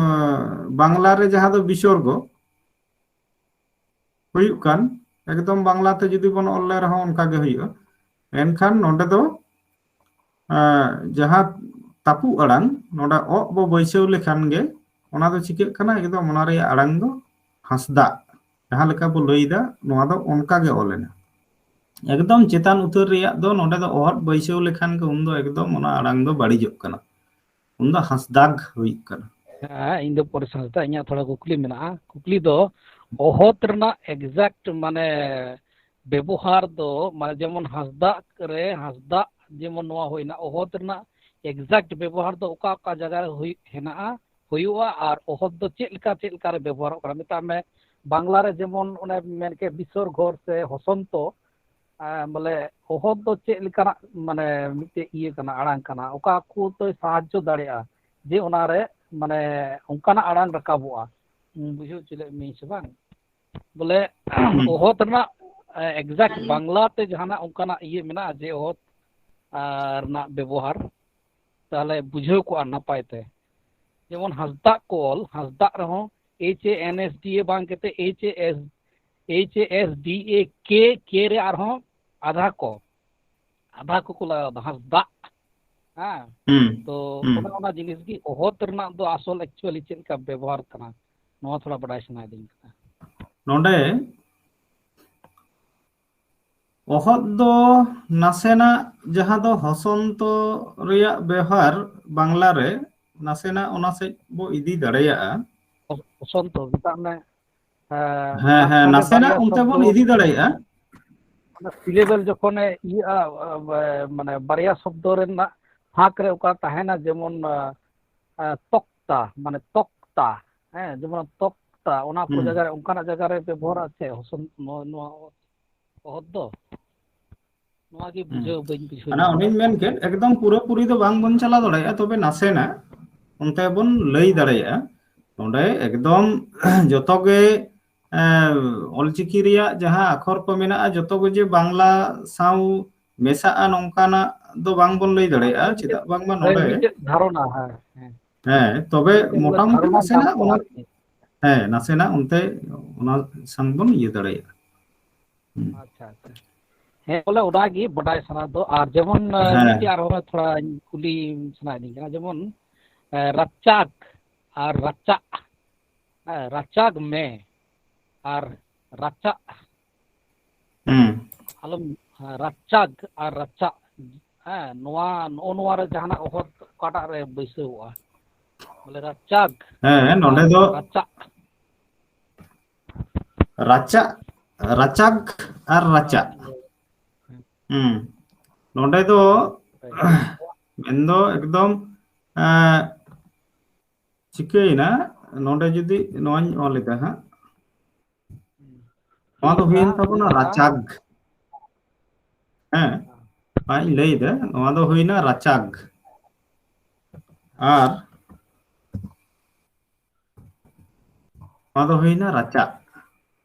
ᱵᱟᱝᱞᱟ ᱨᱮ ᱡᱟᱦᱟᱸ ᱫᱚ ᱵᱤᱥᱚᱨᱜᱚ ᱦᱩᱭᱩᱜ ᱠᱟᱱ, ᱮᱠᱫᱚᱢ ᱵᱟᱝᱞᱟ ᱛᱮ ᱡᱩᱫᱤ ᱵᱚᱱ ᱚᱞ ᱞᱮ ᱨᱮᱦᱚᱸ ᱚᱱᱠᱟ ᱜᱮ ᱦᱩᱭᱩᱜᱼᱟ᱾ ᱮᱱᱠᱷᱟᱱ ᱱᱚᱰᱮ ᱫᱚ ᱮᱸ, ᱡᱟᱦᱟᱸ ᱛᱟᱹᱯᱩᱜ ᱟᱲᱟᱝ, ᱱᱚᱰᱮ ᱚᱜ ᱵᱚ ᱵᱟᱹᱭᱥᱟᱹᱣ ᱞᱮᱠᱷᱟᱱ ᱜᱮ ᱚᱱᱟ ᱫᱚ ᱪᱤᱠᱟᱹᱜ ᱠᱟᱱᱟ? ᱮᱠᱫᱚᱢ ᱚᱱᱟ ᱨᱮᱭᱟᱜ ᱟᱲᱟᱝ ᱫᱚ ᱦᱟᱸᱥᱫᱟᱜ, ᱡᱟᱦᱟᱸ ᱞᱮᱠᱟ ᱵᱚ ᱞᱟᱹᱭ ᱮᱫᱟ, ᱱᱚᱣᱟ ᱫᱚ ᱚᱱᱠᱟ ᱜᱮ ᱚᱞ ᱮᱱᱟ᱾ ᱮᱠᱫᱚᱢ ᱪᱮᱛᱟᱱ ᱩᱛᱟᱹᱨ ᱨᱮᱭᱟᱜ ᱫᱚ ᱱᱚᱰᱮ ᱫᱚ ᱚᱦᱚᱫ ᱵᱟᱹᱭᱥᱟᱹᱣ ᱞᱮᱠᱷᱟᱱ ᱜᱮ ᱩᱱᱫᱚ ᱮᱠᱫᱚᱢ ᱚᱱᱟ ᱟᱲᱟᱝ ᱫᱚ ᱵᱟᱹᱲᱤᱡᱚᱜ ᱠᱟᱱᱟ, ᱩᱱᱫᱚ ᱦᱟᱸᱥᱫᱟᱜ ᱦᱩᱭᱩᱜ ᱠᱟᱱᱟ᱾ ᱦᱮᱸ, ᱤᱧ ᱫᱚ ᱯᱚᱨᱮᱥ ᱦᱟᱸᱥᱫᱟ, ᱤᱧᱟᱹᱜ ᱛᱷᱚᱲᱟ ᱠᱩᱠᱞᱤ ᱢᱮᱱᱟᱜᱼᱟ᱾ ᱠᱩᱠᱞᱤ ᱫᱚ ᱚᱦᱚᱫ ᱨᱮᱱᱟᱜ exact ᱢᱟᱱᱮ ᱵᱮᱵᱚᱦᱟᱨ ᱫᱚ, ᱢᱟᱱᱮ ᱡᱮᱢᱚᱱ ᱦᱟᱸᱥᱫᱟᱜ ᱨᱮ ᱦᱟᱸᱥᱫᱟᱜ ᱡᱮᱢᱚᱱ ᱱᱚᱣᱟ ᱦᱩᱭᱱᱟ, ᱚᱦᱚᱫ ᱨᱮᱱᱟᱜ exact ᱵᱮᱵᱚᱦᱟᱨ ᱫᱚ ᱚᱠᱟ ᱚᱠᱟ ᱡᱟᱭᱜᱟ ᱨᱮ ᱦᱩᱭᱩᱜ ᱦᱮᱱᱟᱜᱼᱟ, ᱦᱩᱭᱩᱜᱼᱟ, ᱟᱨ ᱚᱦᱚᱫ ᱫᱚ ᱪᱮᱫ ᱞᱮᱠᱟ, ᱪᱮᱫ ᱞᱮᱠᱟ ᱨᱮ ᱵᱮᱵᱚᱦᱟᱨᱚᱜ ᱠᱟᱱᱟ? ᱢᱮᱛᱟᱜ ᱢᱮ, ᱵᱟᱝᱞᱟ ᱨᱮ ᱡᱮᱢᱚᱱ ᱚᱱᱮ ᱢᱮᱱ ᱠᱮᱫ ᱵᱤᱥᱚᱨᱜᱚᱨ ᱥᱮ ᱦᱚᱥᱚᱱᱛᱚ, ᱟᱸ, ᱵᱚᱞᱮ ᱚᱦᱚᱫ ᱫᱚ ᱪᱮᱫ ᱞᱮᱠᱟᱱᱟᱜ, ᱢᱟᱱᱮ, ᱢᱤᱫᱴᱮᱡ ᱤᱭᱟᱹ ᱠᱟᱱᱟ, ᱟᱲᱟᱝ ᱠᱟᱱᱟ, ᱚᱠᱟ ᱠᱚ ᱫᱚᱭ ᱥᱟᱦᱟᱡᱽᱡᱚ ᱫᱟᱲᱮᱭᱟᱜᱼᱟ ᱡᱮ ᱚᱱᱟᱨᱮ, ᱢᱟᱱᱮ, ᱚᱱᱠᱟᱱᱟᱜ ᱟᱲᱟᱝ ᱨᱟᱠᱟᱵᱚᱜᱼᱟ? ᱵᱩᱡᱷᱟᱹᱣ ᱦᱚᱪᱚ ᱞᱮᱫ ᱢᱤᱭᱟᱹᱧ ᱥᱮ ᱵᱟᱝ? ᱵᱚᱞᱮ ᱚᱦᱚᱫ ᱨᱮᱱᱟᱜ exact ᱵᱟᱝᱞᱟ ᱛᱮ ᱡᱟᱦᱟᱱᱟᱜ ᱚᱱᱠᱟᱱᱟᱜ ᱤᱭᱟᱹ ᱢᱮᱱᱟᱜᱼᱟ ᱡᱮ ᱚᱦᱚᱫ ᱟᱨ ᱨᱮᱱᱟᱜ ᱵᱮᱵᱚᱦᱟᱨ, ᱛᱟᱦᱞᱮ ᱵᱩᱡᱷᱟᱹᱣ ᱠᱚᱜᱼᱟ ᱱᱟᱯᱟᱭ ᱛᱮ᱾ ᱡᱮᱢᱚᱱ ᱦᱟᱸᱥᱫᱟᱜ ᱠᱚ ᱚᱞ, ᱦᱟᱸᱥᱫᱟᱜ ᱨᱮᱦᱚᱸ H A N S D A ᱵᱟᱝ ᱠᱟᱛᱮ H A S, H A S D A K, K ᱨᱮ ᱟᱨᱦᱚᱸ ᱟᱫᱷᱟ ᱠᱚ, ᱟᱫᱷᱟ ᱠᱚᱠᱚ ᱞᱟᱜᱟᱣ ᱫᱟ, ᱦᱟᱸᱥᱫᱟᱜ᱾ ᱦᱮᱸ, ᱦᱩᱸ, ᱛᱚ ᱦᱩᱸ᱾ ᱚᱱᱟ, ᱚᱱᱟ ᱡᱤᱱᱤᱥ ᱜᱮ ᱚᱦᱚᱫ ᱨᱮᱱᱟᱜ ᱫᱚ ᱟᱥᱚᱞ actually ᱪᱮᱫ ᱞᱮᱠᱟ ᱵᱮᱵᱚᱦᱟᱨ ᱠᱟᱱᱟ, ᱱᱚᱣᱟ ᱛᱷᱚᱲᱟ ᱵᱟᱰᱟᱭ ᱥᱟᱱᱟᱭᱮᱫᱤᱧ ᱠᱟᱱᱟ᱾ ᱱᱚᱰᱮ ᱚᱦᱚᱫ ᱫᱚ ᱱᱟᱥᱮᱱᱟᱜ ᱡᱟᱦᱟᱸ ᱫᱚ ᱦᱚᱥᱚᱱᱛᱚ ᱨᱮᱭᱟᱜ ᱵᱮᱣᱦᱟᱨ ᱵᱟᱝᱞᱟ ᱨᱮ ᱱᱟᱥᱮᱱᱟᱜ ᱚᱱᱟ ᱥᱮᱫ ᱵᱚ ᱤᱫᱤ ᱫᱟᱲᱮᱭᱟᱜᱼᱟ᱾ ᱦᱚᱥᱚᱱᱛᱚ ᱢᱮᱛᱟᱜ ᱢᱮ, ᱦᱮᱸ, ᱦᱮᱸ, ᱦᱮᱸ, ᱠᱟᱛᱷᱟ ᱜᱮ ᱱᱟᱥᱮᱱᱟᱜ ᱵᱟᱨᱭᱟ ᱚᱱᱛᱮ ᱵᱚᱱ ᱥᱚᱵᱫᱚ, ᱤᱫᱤ ᱫᱟᱲᱮᱭᱟᱜᱼᱟ᱾ ᱚᱱᱟ syllable ᱡᱚᱠᱷᱚᱱᱮ ᱤᱭᱟᱹᱜᱼᱟ, ᱢᱟᱱᱮ ᱵᱟᱨᱭᱟ ᱥᱚᱵᱫᱚ ᱨᱮᱱᱟᱜ ᱯᱷᱟᱸᱠ ᱨᱮ ᱚᱠᱟ ᱛᱟᱦᱮᱱᱟ, ᱡᱮᱢᱚᱱ, ᱟ, ᱟ, ᱛᱚᱠᱛᱟ, ᱢᱟᱱᱮ ᱛᱚᱠᱛᱟ, ᱦᱮᱸ, ᱡᱮᱢᱚᱱ ᱛᱚᱠᱛᱟ, ᱚᱱᱟ ᱠᱚ ᱦᱩᱸ᱾ ᱡᱟᱭᱜᱟ ᱨᱮ, ᱚᱱᱠᱟᱱᱟᱜ ᱡᱟᱭᱜᱟ ᱨᱮ ᱵᱮᱵᱚᱦᱟᱨᱟ ᱥᱮ ᱦᱚᱥᱚᱱ-, ᱱᱚᱣᱟ, ᱱᱚᱣᱟ ᱚᱦᱚᱫ ᱫᱚ? ᱱᱚᱣᱟ ᱜᱮ ᱦᱩᱸ᱾ ᱵᱩᱡᱷᱟᱹᱣ ᱵᱟᱹᱧ ᱵᱩᱡᱷᱟᱹᱣ ᱚᱱᱟ ᱧᱟᱢ ᱚᱱᱮᱧ ᱫᱟᱲᱮᱭᱟᱜ ᱢᱮᱱ ᱠᱟᱱᱟ᱾ ᱠᱮᱫ, ᱮᱠᱫᱚᱢ ᱯᱩᱨᱟᱹᱯᱩᱨᱤ ᱫᱚ ᱵᱟᱝ ᱵᱚᱱ ᱪᱟᱞᱟᱣ ᱫᱟᱲᱮᱭᱟᱜᱼᱟ, ᱛᱚᱵᱮ ᱱᱟᱥᱮᱱᱟᱜ ᱚᱱᱛᱮ ᱵᱚᱱ ᱞᱟᱹᱭ ᱦᱮᱸ᱾ ᱫᱟᱲᱮᱭᱟᱜᱼᱟ᱾ ᱱᱚᱰᱮ ᱮᱠᱫᱚᱢ ᱡᱚᱛᱚ ᱜᱮ, ᱮᱸ, ᱚᱞᱪᱤᱠᱤ ᱨᱮᱭᱟᱜ ᱡᱟᱦᱟᱸ ᱟᱠᱷᱚᱨ ᱠᱚ ᱢᱮᱱᱟᱜᱼᱟ, ᱡᱚᱛᱚ ᱜᱮ ᱡᱮ ᱵᱟᱝᱞᱟ ᱥᱟᱶ ᱢᱮᱥᱟᱜᱼᱟ, ᱱᱚᱝᱠᱟᱱᱟᱜ ᱫᱚ ᱵᱟᱝ ᱵᱚᱱ ᱞᱟᱹᱭ ᱫᱟᱲᱮᱭᱟᱜᱼᱟ᱾ ᱢᱤᱫᱴᱮᱡ, ᱪᱮᱫᱟᱜ ᱵᱟᱝᱢᱟ ᱦᱳᱭ, ᱱᱚᱰᱮ, ᱢᱤᱫᱴᱮᱡ ᱫᱷᱟᱨᱚᱱᱟ, ᱦᱮᱸ, ᱦᱮᱸ᱾ ᱦᱮᱸ, ᱛᱚᱵᱮ ᱢᱤᱫᱴᱮᱡ ᱵᱚᱞᱮ ᱢᱚᱴᱟᱢᱩᱴᱤ ᱫᱷᱟᱨᱚᱱᱟ ᱱᱟᱥᱮᱱᱟᱜ ᱧᱟᱢᱚᱜᱼᱟ ᱚᱱᱟ, ᱟᱨᱠᱤ᱾ ᱦᱮᱸ, ᱱᱟᱥᱮᱱᱟᱜ ᱚᱱᱛᱮ ᱚᱱᱟ ᱥᱟᱝ ᱵᱚᱱ ᱤᱭᱟᱹ ᱫᱟᱲᱮᱭᱟᱜᱼᱟ᱾ ᱦᱩᱸ᱾ ᱟᱪᱪᱷᱟ, ᱟᱪᱪᱷᱟ᱾ ᱦᱮᱸ, ᱵᱚᱞᱮ ᱚᱱᱟᱜᱮ ᱵᱟᱰᱟᱭ ᱥᱟᱱᱟ ᱫᱚ᱾ ᱟᱨ ᱡᱮᱢᱚᱱ, ᱟᱸ, ᱦᱮᱸ᱾ ᱢᱤᱫᱴᱮᱡ ᱟᱨᱦᱚᱸ ᱛᱷᱚᱲᱟ ᱠᱩᱞᱤ ᱥᱟᱱᱟᱭᱮᱫᱤᱧ ᱠᱟᱱᱟ, ᱡᱮᱢᱚᱱ, ᱟᱸ, ᱨᱟᱪᱟᱜ ᱟᱨ ᱨᱟᱪᱟᱜ, ᱦᱮᱸ, ᱨᱟᱪᱟᱜ ᱢᱮ ᱟᱨ ᱨᱟᱪᱟᱜ, ᱦᱩᱸ᱾ ᱟᱞᱚᱢ, ᱦᱮᱸ, ᱨᱟᱪᱟᱜ ᱟᱨ ᱨᱟᱪᱟᱜ, ᱦᱮᱸ, ᱱᱚᱣᱟ, ᱱᱚᱜᱼᱚ ᱱᱚᱣᱟ ᱨᱮ ᱡᱟᱦᱟᱱᱟᱜ ᱚᱦᱚᱫ ᱚᱠᱟᱴᱟᱜ ᱨᱮ ᱵᱟᱹᱭᱥᱟᱹᱣᱚᱜᱼᱟ? ᱵᱚᱞᱮ ᱨᱟᱪᱟᱜ ᱦᱮᱸ, ᱱᱚᱰᱮ ᱟᱨ ᱫᱚ ᱨᱟᱪᱟᱜ᱾ ᱨᱟᱪᱟᱜ, ᱨᱟᱪᱟᱜ ᱟᱨ ᱨᱟᱪᱟᱜ᱾ ᱦᱮᱸ᱾ ᱦᱩᱸ᱾ ᱱᱚᱰᱮ ᱫᱚ ᱢᱮᱱᱫᱚ ᱮᱠᱫᱚᱢ ᱮᱸ, ᱪᱤᱠᱟᱹᱭᱮᱱᱟ? ᱱᱚᱰᱮ ᱡᱩᱫᱤ ᱱᱚᱣᱟᱧ ᱚᱞ ᱮᱫᱟ ᱦᱟᱸᱜ, ᱱᱚᱣᱟ ᱫᱚ ᱦᱩᱭᱮᱱ ᱛᱟᱵᱚᱱᱟ ᱨᱟᱪᱟᱜᱽ᱾ ᱦᱮᱸ, ᱱᱚᱣᱟᱧ ᱞᱟᱹᱭ ᱮᱫᱟ, ᱱᱚᱣᱟ ᱫᱚ ᱦᱩᱭᱱᱟ ᱨᱟᱪᱟᱜᱽ᱾ ᱟᱨ ᱱᱚᱣᱟ ᱫᱚ ᱦᱩᱭᱱᱟ ᱨᱟᱪᱟᱜ᱾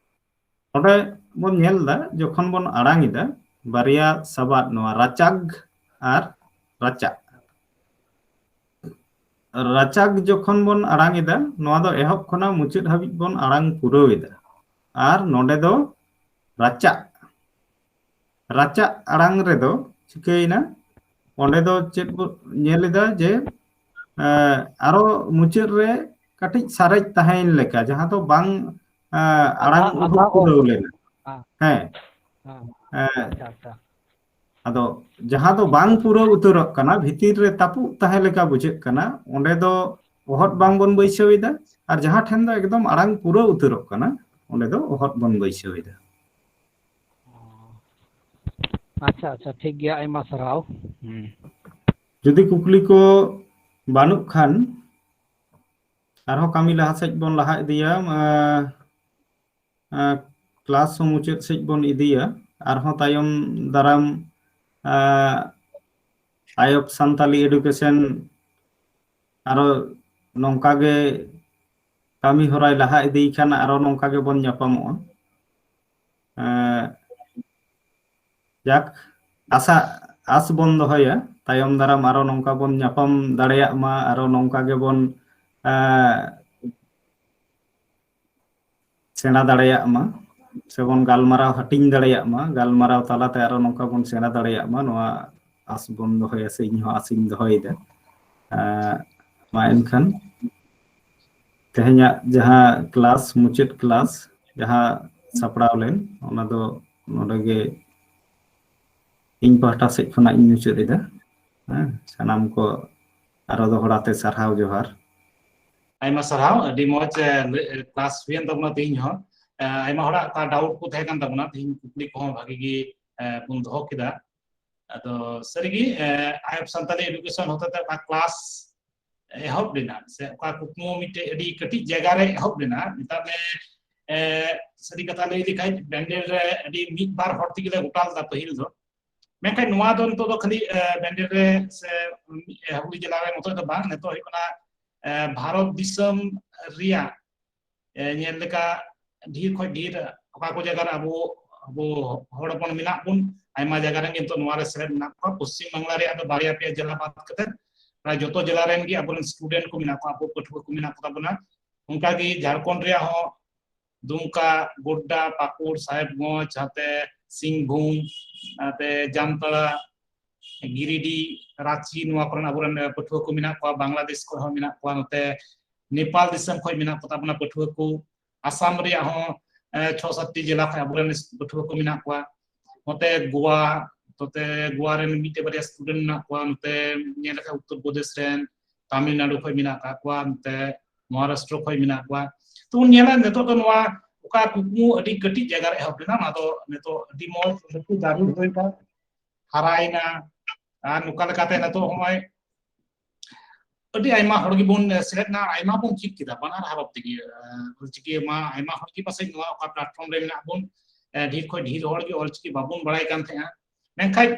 ᱱᱚᱰᱮ ᱵᱚᱱ ᱧᱮᱞ ᱮᱫᱟ, ᱡᱚᱠᱷᱚᱱ ᱵᱚᱱ ᱟᱲᱟᱝ ᱮᱫᱟ, ᱵᱟᱨᱭᱟ ᱥᱟᱵᱟᱫ, ᱱᱚᱣᱟ ᱨᱟᱪᱟᱜᱽ ᱟᱨ ᱨᱟᱪᱟᱜ᱾ ᱨᱟᱪᱟᱜᱽ ᱡᱚᱠᱷᱚᱱ ᱵᱚᱱ ᱟᱲᱟᱝ ᱮᱫᱟ, ᱱᱚᱣᱟ ᱫᱚ ᱮᱦᱚᱵ ᱠᱷᱚᱱᱟᱜ ᱢᱩᱪᱟᱹᱫ ᱦᱟᱹᱵᱤᱡ ᱵᱚᱱ ᱟᱲᱟᱝ ᱯᱩᱨᱟᱹᱣ ᱮᱫᱟ᱾ ᱟᱨ ᱱᱚᱰᱮ ᱫᱚ ᱨᱟᱪᱟᱜ, ᱨᱟᱪᱟᱜ ᱟᱲᱟᱝ ᱨᱮᱫᱚ ᱪᱤᱠᱟᱹᱭᱮᱱᱟ? ᱚᱸᱰᱮ ᱫᱚ ᱪᱮᱫ ᱵᱚ ᱧᱮᱞ ᱮᱫᱟ ᱡᱮ, ᱮᱸ, ᱟᱨᱚ ᱢᱩᱪᱟᱹᱫ ᱨᱮ ᱠᱟᱹᱴᱤᱡ ᱥᱟᱨᱮᱡ ᱛᱟᱦᱮᱸᱭᱮᱱ ᱞᱮᱠᱟ, ᱡᱟᱦᱟᱸ ᱫᱚ ᱵᱟᱝ, ᱮᱸ, ᱟᱲᱟᱝ ᱟᱫᱷᱟ, ᱩᱰᱩᱠ ᱟᱫᱷᱟ ᱯᱩᱨᱟᱹᱣ ᱚᱞ᱾ ᱞᱮᱱᱟ᱾ ᱦᱮᱸ᱾ ᱦᱮᱸ᱾ ᱦᱮᱸ᱾ ᱮᱸ, ᱟᱪᱪᱷᱟ, ᱟᱪᱪᱷᱟ᱾ ᱟᱫᱚ ᱡᱟᱦᱟᱸ ᱫᱚ ᱵᱟᱝ ᱯᱩᱨᱟᱹᱣ ᱩᱛᱟᱹᱨᱚᱜ ᱠᱟᱱᱟ, ᱵᱷᱤᱛᱤᱨ ᱨᱮ ᱛᱟᱹᱯᱩᱜ ᱛᱟᱦᱮᱸ ᱞᱮᱠᱟ ᱵᱩᱡᱷᱟᱹᱜ ᱠᱟᱱᱟ, ᱚᱸᱰᱮ ᱫᱚ ᱚᱦᱚᱫ ᱵᱟᱝ ᱵᱚᱱ ᱵᱟᱹᱭᱥᱟᱹᱣ ᱮᱫᱟ᱾ ᱟᱨ ᱡᱟᱦᱟᱸ ᱴᱷᱮᱱ ᱫᱚ ᱮᱠᱫᱚᱢ ᱟᱲᱟᱝ ᱯᱩᱨᱟᱹᱣ ᱩᱛᱟᱹᱨᱚᱜ ᱠᱟᱱᱟ, ᱚᱸᱰᱮ ᱫᱚ ᱚᱦᱚᱫ ᱵᱚᱱ ᱵᱟᱹᱭᱥᱟᱹᱣ ᱮᱫᱟ᱾ ᱟᱪᱪᱷᱟ, ᱟᱪᱪᱷᱟ, ᱴᱷᱤᱠ ᱜᱮᱭᱟ, ᱟᱭᱢᱟ ᱥᱟᱨᱦᱟᱣ᱾ ᱦᱩᱸ᱾ ᱡᱩᱫᱤ ᱠᱩᱠᱞᱤ ᱠᱚ ᱵᱟᱹᱱᱩᱜ ᱠᱷᱟᱱ, ᱟᱨᱦᱚᱸ ᱠᱟᱹᱢᱤ ᱞᱟᱦᱟ ᱥᱮᱫ ᱵᱚᱱ ᱞᱟᱦᱟ ᱤᱫᱤᱭᱟ᱾ ᱟᱸ, ᱟᱸ, ᱠᱞᱟᱥ ᱦᱚᱸ ᱢᱩᱪᱟᱹᱫ ᱥᱮᱫ ᱵᱚᱱ ᱤᱫᱤᱭᱟ᱾ ᱟᱨᱦᱚᱸ ᱛᱟᱭᱚᱢ ᱫᱟᱨᱟᱢ, ᱟᱸ, ᱟᱭᱚᱯ ᱥᱟᱱᱛᱟᱞᱤ ᱮᱰᱩᱠᱮᱥᱚᱱ ᱟᱨᱚ ᱱᱚᱝᱠᱟ ᱜᱮ ᱠᱟᱹᱢᱤ ᱦᱚᱨᱟᱭ ᱞᱟᱦᱟ ᱤᱫᱤᱭ ᱠᱷᱟᱱ ᱟᱨᱚ ᱱᱚᱝᱠᱟ ᱜᱮᱵᱚᱱ ᱧᱟᱯᱟᱢᱚᱜᱼᱟ᱾ ᱮᱸ, ᱡᱟᱠ, ᱟᱥᱟ, ᱟᱥ ᱵᱚᱱ ᱫᱚᱦᱚᱭᱟ, ᱛᱟᱭᱚᱢ ᱫᱟᱨᱟᱢ ᱟᱨᱚ ᱱᱚᱝᱠᱟ ᱵᱚᱱ ᱧᱟᱯᱟᱢ ᱫᱟᱲᱮᱭᱟᱜ ᱢᱟ, ᱟᱨᱚ ᱱᱚᱝᱠᱟ ᱜᱮᱵᱚᱱ, ᱮᱸ, ᱥᱮᱬᱟ ᱫᱟᱲᱮᱭᱟᱜ ᱢᱟ, ᱥᱮᱵᱚᱱ ᱜᱟᱞᱢᱟᱨᱟᱣ ᱦᱟᱹᱴᱤᱧ ᱫᱟᱲᱮᱭᱟᱜ ᱢᱟ, ᱜᱟᱞᱢᱟᱨᱟᱣ ᱛᱟᱞᱟᱛᱮ ᱟᱨᱚ ᱱᱚᱝᱠᱟ ᱵᱚᱱ ᱥᱮᱬᱟ ᱫᱟᱲᱮᱭᱟᱜ ᱢᱟ, ᱱᱚᱣᱟ ᱟᱥ ᱵᱚᱱ ᱫᱚᱦᱚᱭᱟ, ᱥᱮ ᱤᱧ ᱦᱚᱸ ᱟᱥᱤᱧ ᱫᱚᱦᱚᱭᱮᱫᱟ᱾ ᱮᱸ, ᱢᱟ ᱮᱱᱠᱷᱟᱱ ᱛᱮᱦᱮᱧᱟᱜ ᱡᱟᱦᱟᱸ ᱠᱞᱟᱥ, ᱢᱩᱪᱟᱹᱫ ᱠᱞᱟᱥ ᱡᱟᱦᱟᱸ ᱥᱟᱯᱲᱟᱣ ᱞᱮᱱ, ᱚᱱᱟ ᱫᱚ ᱱᱚᱰᱮ ᱜᱮ ᱤᱧ ᱯᱟᱦᱴᱟ ᱥᱮᱫ ᱠᱷᱚᱱᱟᱜ ᱤᱧ ᱢᱩᱪᱟᱹᱫ ᱮᱫᱟ᱾ ᱦᱮᱸ, ᱥᱟᱱᱟᱢ ᱠᱚ ᱟᱨᱚ ᱫᱚᱦᱲᱟ ᱛᱮ ᱥᱟᱨᱦᱟᱣ ᱡᱚᱦᱟᱨ᱾ ᱟᱭᱢᱟ ᱥᱟᱨᱦᱟᱣ, ᱟᱹᱰᱤ ᱢᱚᱡᱽ, ᱮ, ᱞᱮ-, ᱮ, ᱠᱞᱟᱥ ᱦᱩᱭᱮᱱ ᱛᱟᱵᱚᱱᱟ ᱛᱮᱦᱮᱧ ᱦᱚᱸ᱾ ᱮ, ᱟᱭᱢᱟ ᱦᱚᱲᱟᱜ ᱚᱠᱟ ᱰᱟᱣᱩᱴ ᱠᱚ ᱛᱟᱦᱮᱸ ᱠᱟᱱ ᱛᱟᱵᱚᱱᱟ, ᱛᱮᱦᱮᱧ ᱠᱩᱠᱞᱤ ᱠᱚᱦᱚᱸ ᱵᱷᱟᱜᱤ ᱜᱮ, ᱮ, ᱵᱚᱱ ᱫᱚᱦᱚ ᱠᱮᱫᱟ᱾ ᱟᱫᱚ ᱥᱟᱹᱨᱤᱜᱮ ᱟᱭ ᱮᱯᱷ ᱥᱟᱱᱛᱟᱞᱤ ᱮᱰᱩᱠᱮᱥᱚᱱ ᱦᱚᱛᱮᱛᱮ ᱚᱠᱟ ᱠᱞᱟᱥ ᱮᱦᱚᱵ ᱞᱮᱱᱟ ᱥᱮ ᱚᱠᱟ ᱠᱩᱠᱢᱩ ᱢᱤᱫᱴᱮᱡ ᱟᱹᱰᱤ ᱠᱟᱹᱴᱤᱡ ᱡᱟᱭᱜᱟ ᱨᱮ ᱮᱦᱚᱵ ᱞᱮᱱᱟ, ᱢᱮᱛᱟᱜ ᱢᱮ ᱥᱟᱹᱨᱤ ᱠᱟᱛᱷᱟ ᱞᱟᱹᱭ ᱞᱮᱠᱷᱟᱱ ᱵᱮᱱᱰᱮᱞ ᱨᱮ ᱟᱹᱰᱤ ᱢᱤᱫ ᱵᱟᱨ ᱦᱚᱲ ᱛᱮᱜᱮ ᱞᱮ ᱜᱚᱴᱟ ᱞᱮᱫᱟ ᱯᱟᱹᱦᱤᱞ ᱫᱚ᱾ ᱢᱮᱱᱠᱷᱟᱱ ᱱᱚᱣᱟ ᱫᱚ ᱱᱤᱛᱚᱜ ᱫᱚ ᱠᱷᱟᱹᱞᱤ ᱵᱮᱱᱰᱮᱞ ᱨᱮ ᱥᱮ ᱦᱩᱜᱽᱞᱤ ᱡᱮᱞᱟ ᱨᱮ ᱢᱚᱛᱚ ᱫᱚ ᱵᱟᱝ, ᱱᱤᱛᱚᱜ ᱦᱩᱭᱩᱜ ᱠᱟᱱᱟ ᱵᱷᱟᱨᱚᱛ ᱫᱤᱥᱚᱢ ᱨᱮᱭᱟᱜ ᱧᱮᱞ ᱞᱮᱠᱟ ᱰᱷᱮᱨ ᱠᱷᱚᱱ ᱰᱷᱮᱨ ᱚᱠᱟ ᱠᱚ ᱡᱟᱭᱜᱟ ᱨᱮ ᱟᱵᱚ ᱟᱵᱚ ᱦᱚᱲ ᱦᱚᱯᱚᱱ ᱢᱮᱱᱟᱜ ᱵᱚᱱ, ᱟᱭᱢᱟ ᱡᱟᱭᱜᱟ ᱨᱮ ᱱᱤᱛᱚᱜ ᱱᱚᱣᱟ ᱨᱮ ᱥᱮᱞᱮᱫ ᱢᱮᱱᱟᱜ ᱠᱚᱣᱟ᱾ ᱯᱚᱥᱪᱤᱢ ᱵᱟᱝᱞᱟ ᱨᱮᱭᱟᱜ ᱫᱚ ᱵᱟᱨᱭᱟ ᱯᱮᱭᱟ ᱡᱮᱞᱟ ᱵᱟᱫ ᱠᱟᱛᱮ ᱯᱨᱟᱭ ᱡᱚᱛᱚ ᱡᱮᱞᱟ ᱨᱮᱱ ᱜᱮ ᱟᱵᱚᱨᱮᱱ ᱥᱴᱩᱰᱮᱱᱴ ᱠᱚ ᱢᱮᱱᱟᱜ ᱠᱚᱣᱟ, ᱟᱵᱚ ᱯᱟᱹᱴᱷᱩᱣᱟᱹ ᱠᱚ ᱢᱮᱱᱟᱜ ᱠᱚᱛᱟ ᱵᱚᱱᱟ᱾ ᱚᱱᱠᱟᱜᱮ ᱡᱷᱟᱲᱠᱷᱚᱸᱰ ᱨᱮᱭᱟᱜ ᱦᱚᱸ ᱫᱩᱢᱠᱟ, ᱜᱳᱰᱰᱟ, ᱯᱟᱠᱩᱲ, ᱥᱟᱦᱮᱵᱽᱜᱚᱸᱡᱽ, ᱦᱟᱛᱮ ᱥᱤᱝᱵᱷᱩᱢ, ᱦᱟᱛᱮ ᱡᱟᱢᱛᱟᱲᱟ, ᱜᱤᱨᱤᱰᱤ, ᱨᱟᱸᱪᱤ, ᱱᱚᱣᱟ ᱠᱚᱨᱮᱱ ᱟᱵᱚᱨᱮᱱ ᱯᱟᱹᱴᱷᱩᱣᱟᱹ ᱠᱚ ᱢᱮᱱᱟᱜ ᱠᱚᱣᱟ, ᱵᱟᱝᱞᱟᱫᱮᱥ ᱠᱷᱚᱱ ᱦᱚᱸ ᱢᱮᱱᱟᱜ ᱠᱚᱣᱟ, ᱱᱚᱛᱮ ᱱᱮᱯᱟᱞ ᱫᱤᱥᱚᱢ ᱠᱷᱚᱱ ᱢᱮᱱᱟᱜ ᱠᱚᱛᱟ ᱵᱚᱱᱟ ᱯᱟᱹᱴᱷᱩᱣᱟᱹ ᱠᱚ, ᱟᱥᱟᱢ ᱨᱮᱭᱟᱜ ᱦᱚᱸ ᱪᱷᱚ ᱥᱟᱛᱴᱤ ᱡᱮᱞᱟ ᱠᱷᱚᱱ ᱟᱵᱚᱨᱮᱱ ᱯᱟᱹᱴᱷᱩᱣᱟᱹ ᱠᱚ ᱢᱮᱱᱟᱜ ᱠᱚᱣᱟ, ᱱᱚᱛᱮ ᱜᱳᱣᱟ, ᱱᱚᱛᱮ ᱜᱳᱣᱟ ᱨᱮᱱ ᱢᱤᱫᱴᱮᱡ ᱵᱟᱨᱭᱟ ᱥᱴᱩᱰᱮᱱᱴ ᱢᱮᱱᱟᱜ ᱠᱚᱣᱟ, ᱱᱚᱛᱮ ᱧᱮᱞ ᱞᱮᱠᱷᱟᱱ ᱩᱛᱛᱚᱨ ᱯᱨᱚᱫᱮᱥ ᱨᱮᱱ, ᱛᱟᱢᱤᱞᱱᱟᱲᱩ ᱠᱷᱚᱱ ᱢᱮᱱᱟᱜ ᱟᱠᱟᱫ ᱠᱚᱣᱟ, ᱱᱚᱛᱮ ᱢᱚᱦᱟᱨᱟᱥᱴᱨᱚ ᱠᱷᱚᱱ ᱢᱮᱱᱟᱜ ᱠᱚᱣᱟ᱾ ᱛᱚ ᱵᱚᱱ ᱧᱮᱞᱟ ᱱᱤᱛᱚᱜ ᱫᱚ ᱱᱚᱣᱟ ᱚᱠᱟ ᱠᱩᱠᱢᱩ ᱟᱹᱰᱤ ᱠᱟᱹᱴᱤᱡ ᱡᱟᱭᱜᱟ ᱨᱮ ᱮᱦᱚᱵ ᱞᱮᱱᱟ, ᱚᱱᱟ ᱫᱚ ᱱᱤᱛᱚᱜ ᱟᱹᱰᱤ ᱢᱚᱡᱽ ᱞᱟᱹᱴᱩ ᱫᱟᱨᱮ ᱦᱩᱭᱱᱟ, ᱦᱟᱨᱟᱭᱮᱱᱟ᱾ ᱟᱨ ᱱᱚᱝᱠᱟ ᱞᱮᱠᱟᱛᱮ ᱱᱤᱛᱚᱜ ᱦᱚᱸᱜᱼᱚᱭ ᱟᱹᱰᱤ ᱟᱭᱢᱟ ᱦᱚᱲ ᱜᱮᱵᱚᱱ ᱥᱮᱞᱮᱫ ᱮᱱᱟ, ᱟᱭᱢᱟ ᱵᱚᱱ ᱪᱮᱫ ᱠᱮᱫᱟ ᱵᱟᱱᱟᱨ ᱦᱟᱨᱚᱯ ᱛᱮᱜᱮ᱾ ᱚᱞᱪᱤᱠᱤ ᱢᱟ ᱟᱭᱢᱟ ᱦᱚᱲ ᱜᱮ ᱯᱟᱥᱮᱡ ᱱᱚᱣᱟ ᱚᱠᱟ ᱯᱞᱟᱴᱯᱷᱚᱨᱢ ᱨᱮ ᱢᱮᱱᱟᱜ ᱵᱚᱱ, ᱰᱷᱮᱨ ᱠᱷᱚᱱ ᱰᱷᱮᱨ ᱦᱚᱲ ᱜᱮ ᱚᱞᱪᱤᱠᱤ ᱵᱟᱵᱚᱱ ᱵᱟᱲᱟᱭ ᱠᱟᱱ ᱛᱟᱦᱮᱸᱜᱼᱟ᱾ ᱢᱮᱱᱠᱷᱟᱱ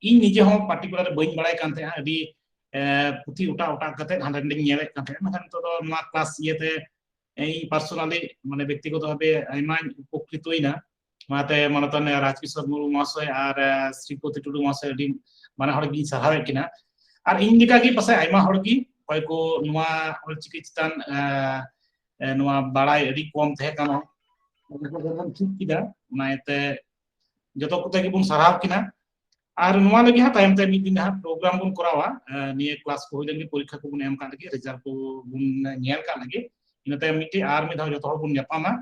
ᱤᱧ ᱱᱤᱡᱮ ᱦᱚᱸ ᱯᱟᱨᱴᱤᱠᱩᱞᱟᱨ ᱵᱟᱹᱧ ᱵᱟᱲᱟᱭ ᱠᱟᱱ ᱛᱟᱦᱮᱸᱜᱼᱟ, ᱟᱹᱰᱤ ᱯᱩᱛᱷᱤ ᱚᱴᱟᱜ ᱚᱴᱟᱜ ᱠᱟᱛᱮ ᱦᱟᱸᱰᱮ ᱱᱟᱰᱮᱧ ᱧᱮᱞᱮᱫ ᱠᱟᱱ ᱛᱟᱦᱮᱸᱜᱼᱟ᱾ ᱢᱮᱱᱠᱷᱟᱱ ᱱᱤᱛᱚᱜ ᱫᱚ ᱱᱚᱣᱟ ᱠᱞᱟᱥ ᱤᱭᱟᱹᱛᱮ ᱤᱧ ᱯᱟᱨᱥᱚᱱᱟᱞᱤ ᱢᱟᱱᱮ ᱵᱮᱠᱛᱤᱜᱚᱛᱚ ᱵᱷᱟᱵᱮ ᱟᱭᱢᱟᱧ ᱩᱯᱚᱠᱨᱤᱛᱚᱭᱮᱱᱟ᱾ ᱚᱱᱟᱛᱮ ᱢᱟᱱᱚᱛᱟᱱ ᱨᱟᱡᱽᱠᱤᱥᱳᱨ ᱢᱩᱨᱢᱩ ᱢᱚᱦᱟᱥᱚᱭ ᱟᱨ ᱥᱨᱤᱯᱚᱛᱤ ᱴᱩᱰᱩ ᱢᱚᱦᱟᱥᱚᱭ ᱟᱹᱰᱤ ᱵᱟᱱᱟ ᱦᱚᱲ ᱜᱤᱧ ᱥᱟᱨᱦᱟᱣᱮᱫ ᱠᱤᱱᱟ᱾ ᱟᱨ ᱤᱧ ᱞᱮᱠᱟᱜᱮ ᱯᱟᱥᱮᱡ ᱟᱭᱢᱟ ᱦᱚᱲ ᱜᱮ ᱚᱠᱚᱭ ᱠᱚ ᱱᱚᱣᱟ ᱚᱞᱪᱤᱠᱤ ᱪᱮᱛᱟᱱ ᱱᱚᱣᱟ ᱵᱟᱲᱟᱭ ᱟᱹᱰᱤ ᱠᱚᱢ ᱛᱟᱦᱮᱸ ᱠᱟᱱᱟ, ᱚᱱᱟ ᱠᱚ ᱵᱚᱱ ᱪᱮᱫ ᱠᱮᱫᱟ᱾ ᱚᱱᱟ ᱤᱭᱟᱹᱛᱮ ᱡᱚᱛᱚ ᱠᱚᱛᱮ ᱜᱮᱵᱚᱱ ᱥᱟᱨᱦᱟᱣ ᱠᱤᱱᱟ᱾ ᱟᱨ ᱱᱚᱣᱟ ᱞᱟᱹᱜᱤᱫ ᱦᱟᱸᱜ ᱛᱟᱭᱚᱢ ᱛᱮ ᱢᱤᱫ ᱫᱤᱱ ᱦᱟᱸᱜ ᱯᱨᱳᱜᱨᱟᱢ ᱵᱚᱱ ᱠᱚᱨᱟᱣᱟ᱾ ᱱᱤᱭᱟᱹ ᱠᱞᱟᱥ ᱠᱚ ᱦᱩᱭ ᱞᱮᱱ ᱜᱮ, ᱯᱚᱨᱤᱠᱠᱷᱟ ᱠᱚᱵᱚᱱ ᱮᱢ ᱠᱟᱜ ᱞᱮᱜᱮ, ᱨᱮᱡᱟᱞᱴ ᱠᱚᱵᱚᱱ ᱧᱮᱞ ᱠᱟᱜ ᱞᱮᱜᱮ, ᱤᱱᱟᱹ ᱛᱟᱭᱚᱢ ᱢᱤᱫᱴᱮᱡ ᱟᱨ ᱢᱤᱫ ᱫᱷᱟᱣ ᱡᱚᱛᱚ ᱦᱚᱲ ᱵᱚᱱ ᱧᱟᱯᱟᱢᱟ᱾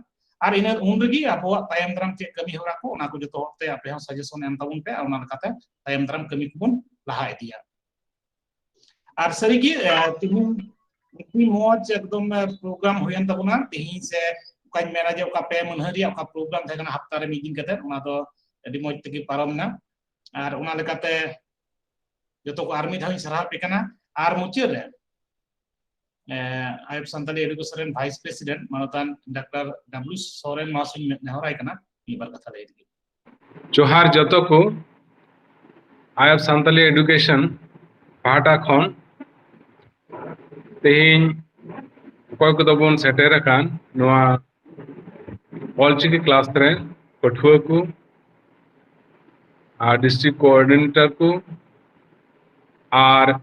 ᱟᱨ ᱤᱱᱟᱹ ᱩᱱ ᱨᱮᱜᱮ ᱟᱵᱚᱣᱟᱜ ᱛᱟᱭᱚᱢ ᱫᱟᱨᱟᱢ ᱪᱮᱫ ᱠᱟᱹᱢᱤ ᱦᱚᱨᱟ ᱠᱚ, ᱚᱱᱟ ᱠᱚ ᱡᱚᱛᱚ ᱦᱚᱲ ᱛᱮ ᱟᱯᱮ ᱦᱚᱸ ᱥᱟᱡᱮᱥᱚᱱ ᱮᱢ ᱛᱟᱵᱚᱱ ᱯᱮ, ᱟᱨ ᱚᱱᱟ ᱞᱮᱠᱟᱛᱮ ᱛᱟᱭᱚᱢ ᱫᱟᱨᱟᱢ ᱠᱟᱹᱢᱤ ᱠᱚᱵᱚᱱ ᱞᱟᱦᱟ ᱤᱫᱤᱭᱟ᱾ ᱟᱨ ᱥᱟᱹᱨᱤᱜᱮ ᱛᱤᱦᱤᱧ ᱟᱹᱰᱤ ᱢᱚᱡᱽ ᱮᱠᱫᱚᱢ ᱯᱨᱳᱜᱨᱟᱢ ᱦᱩᱭᱮᱱ ᱛᱟᱵᱚᱱᱟ ᱛᱤᱦᱤᱧ, ᱥᱮ ᱚᱠᱟᱧ ᱢᱮᱱᱟ ᱡᱮ ᱚᱠᱟ ᱯᱮ ᱢᱟᱹᱱᱦᱟᱹ ᱨᱮᱭᱟᱜ ᱚᱠᱟ ᱯᱨᱳᱜᱨᱟᱢ ᱛᱟᱦᱮᱸ ᱠᱟᱱᱟ ᱦᱟᱯᱛᱟ ᱨᱮ ᱢᱤᱫ ᱫᱤᱱ ᱠᱟᱛᱮ, ᱚᱱᱟ ᱫᱚ ᱟᱹᱰᱤ ᱢᱚᱡᱽ ᱛᱮᱜᱮ ᱯᱟᱨᱚᱢ ᱮᱱᱟ᱾ ᱟᱨ ᱚᱱᱟ ᱞᱮᱠᱟᱛᱮ ᱡᱚᱛᱚ ᱠᱚ ᱟᱨ ᱢᱤᱫ ᱫᱷᱟᱣ ᱤᱧ ᱥᱟᱨᱦᱟᱣ ᱟᱯᱮ ᱠᱟᱱᱟ᱾ ᱟᱨ ᱢᱩᱪᱟᱹᱫ ᱨᱮ, ᱮ, ᱟᱭᱚᱵ ᱥᱟᱱᱛᱟᱞᱤ ᱮᱰᱩᱠᱮᱥᱚᱱ ᱨᱮᱱ ᱵᱷᱟᱭᱤᱥ ᱯᱨᱮᱥᱤᱰᱮᱱᱴ ᱢᱟᱱᱚᱛᱟᱱ ᱰᱟᱠᱛᱟᱨ ᱰᱟᱵᱞᱩ ᱥᱚᱨᱮᱱ ᱢᱟᱦᱟᱥᱚᱭ ᱤᱧ ᱱᱮᱦᱚᱨᱟᱭ ᱠᱟᱱᱟ ᱢᱤᱫ ᱵᱟᱨ ᱠᱟᱛᱷᱟ ᱞᱟᱹᱭ ᱞᱟᱹᱜᱤᱫ᱾ ᱡᱚᱦᱟᱨ ᱡᱚᱛᱚ ᱠᱚ᱾ ᱟᱭᱚᱵ ᱥᱟᱱᱛᱟᱞᱤ ᱮᱰᱩᱠᱮᱥᱚᱱ ᱯᱟᱦᱴᱟ ᱠᱷᱚᱱ ᱛᱮᱦᱮᱧ ᱚᱠᱚᱭ ᱠᱚᱫᱚ ᱵᱚᱱ ᱥᱮᱴᱮᱨ ᱟᱠᱟᱱ ᱱᱚᱣᱟ ᱚᱞᱪᱤᱠᱤ ᱠᱞᱟᱥ ᱨᱮ ᱯᱟᱹᱴᱷᱩᱣᱟᱹ ᱠᱚ ᱟᱨ ᱰᱤᱥᱴᱨᱤᱠᱴ ᱠᱳᱚᱨᱰᱤᱱᱮᱴᱚᱨ ᱠᱚ ᱟᱨ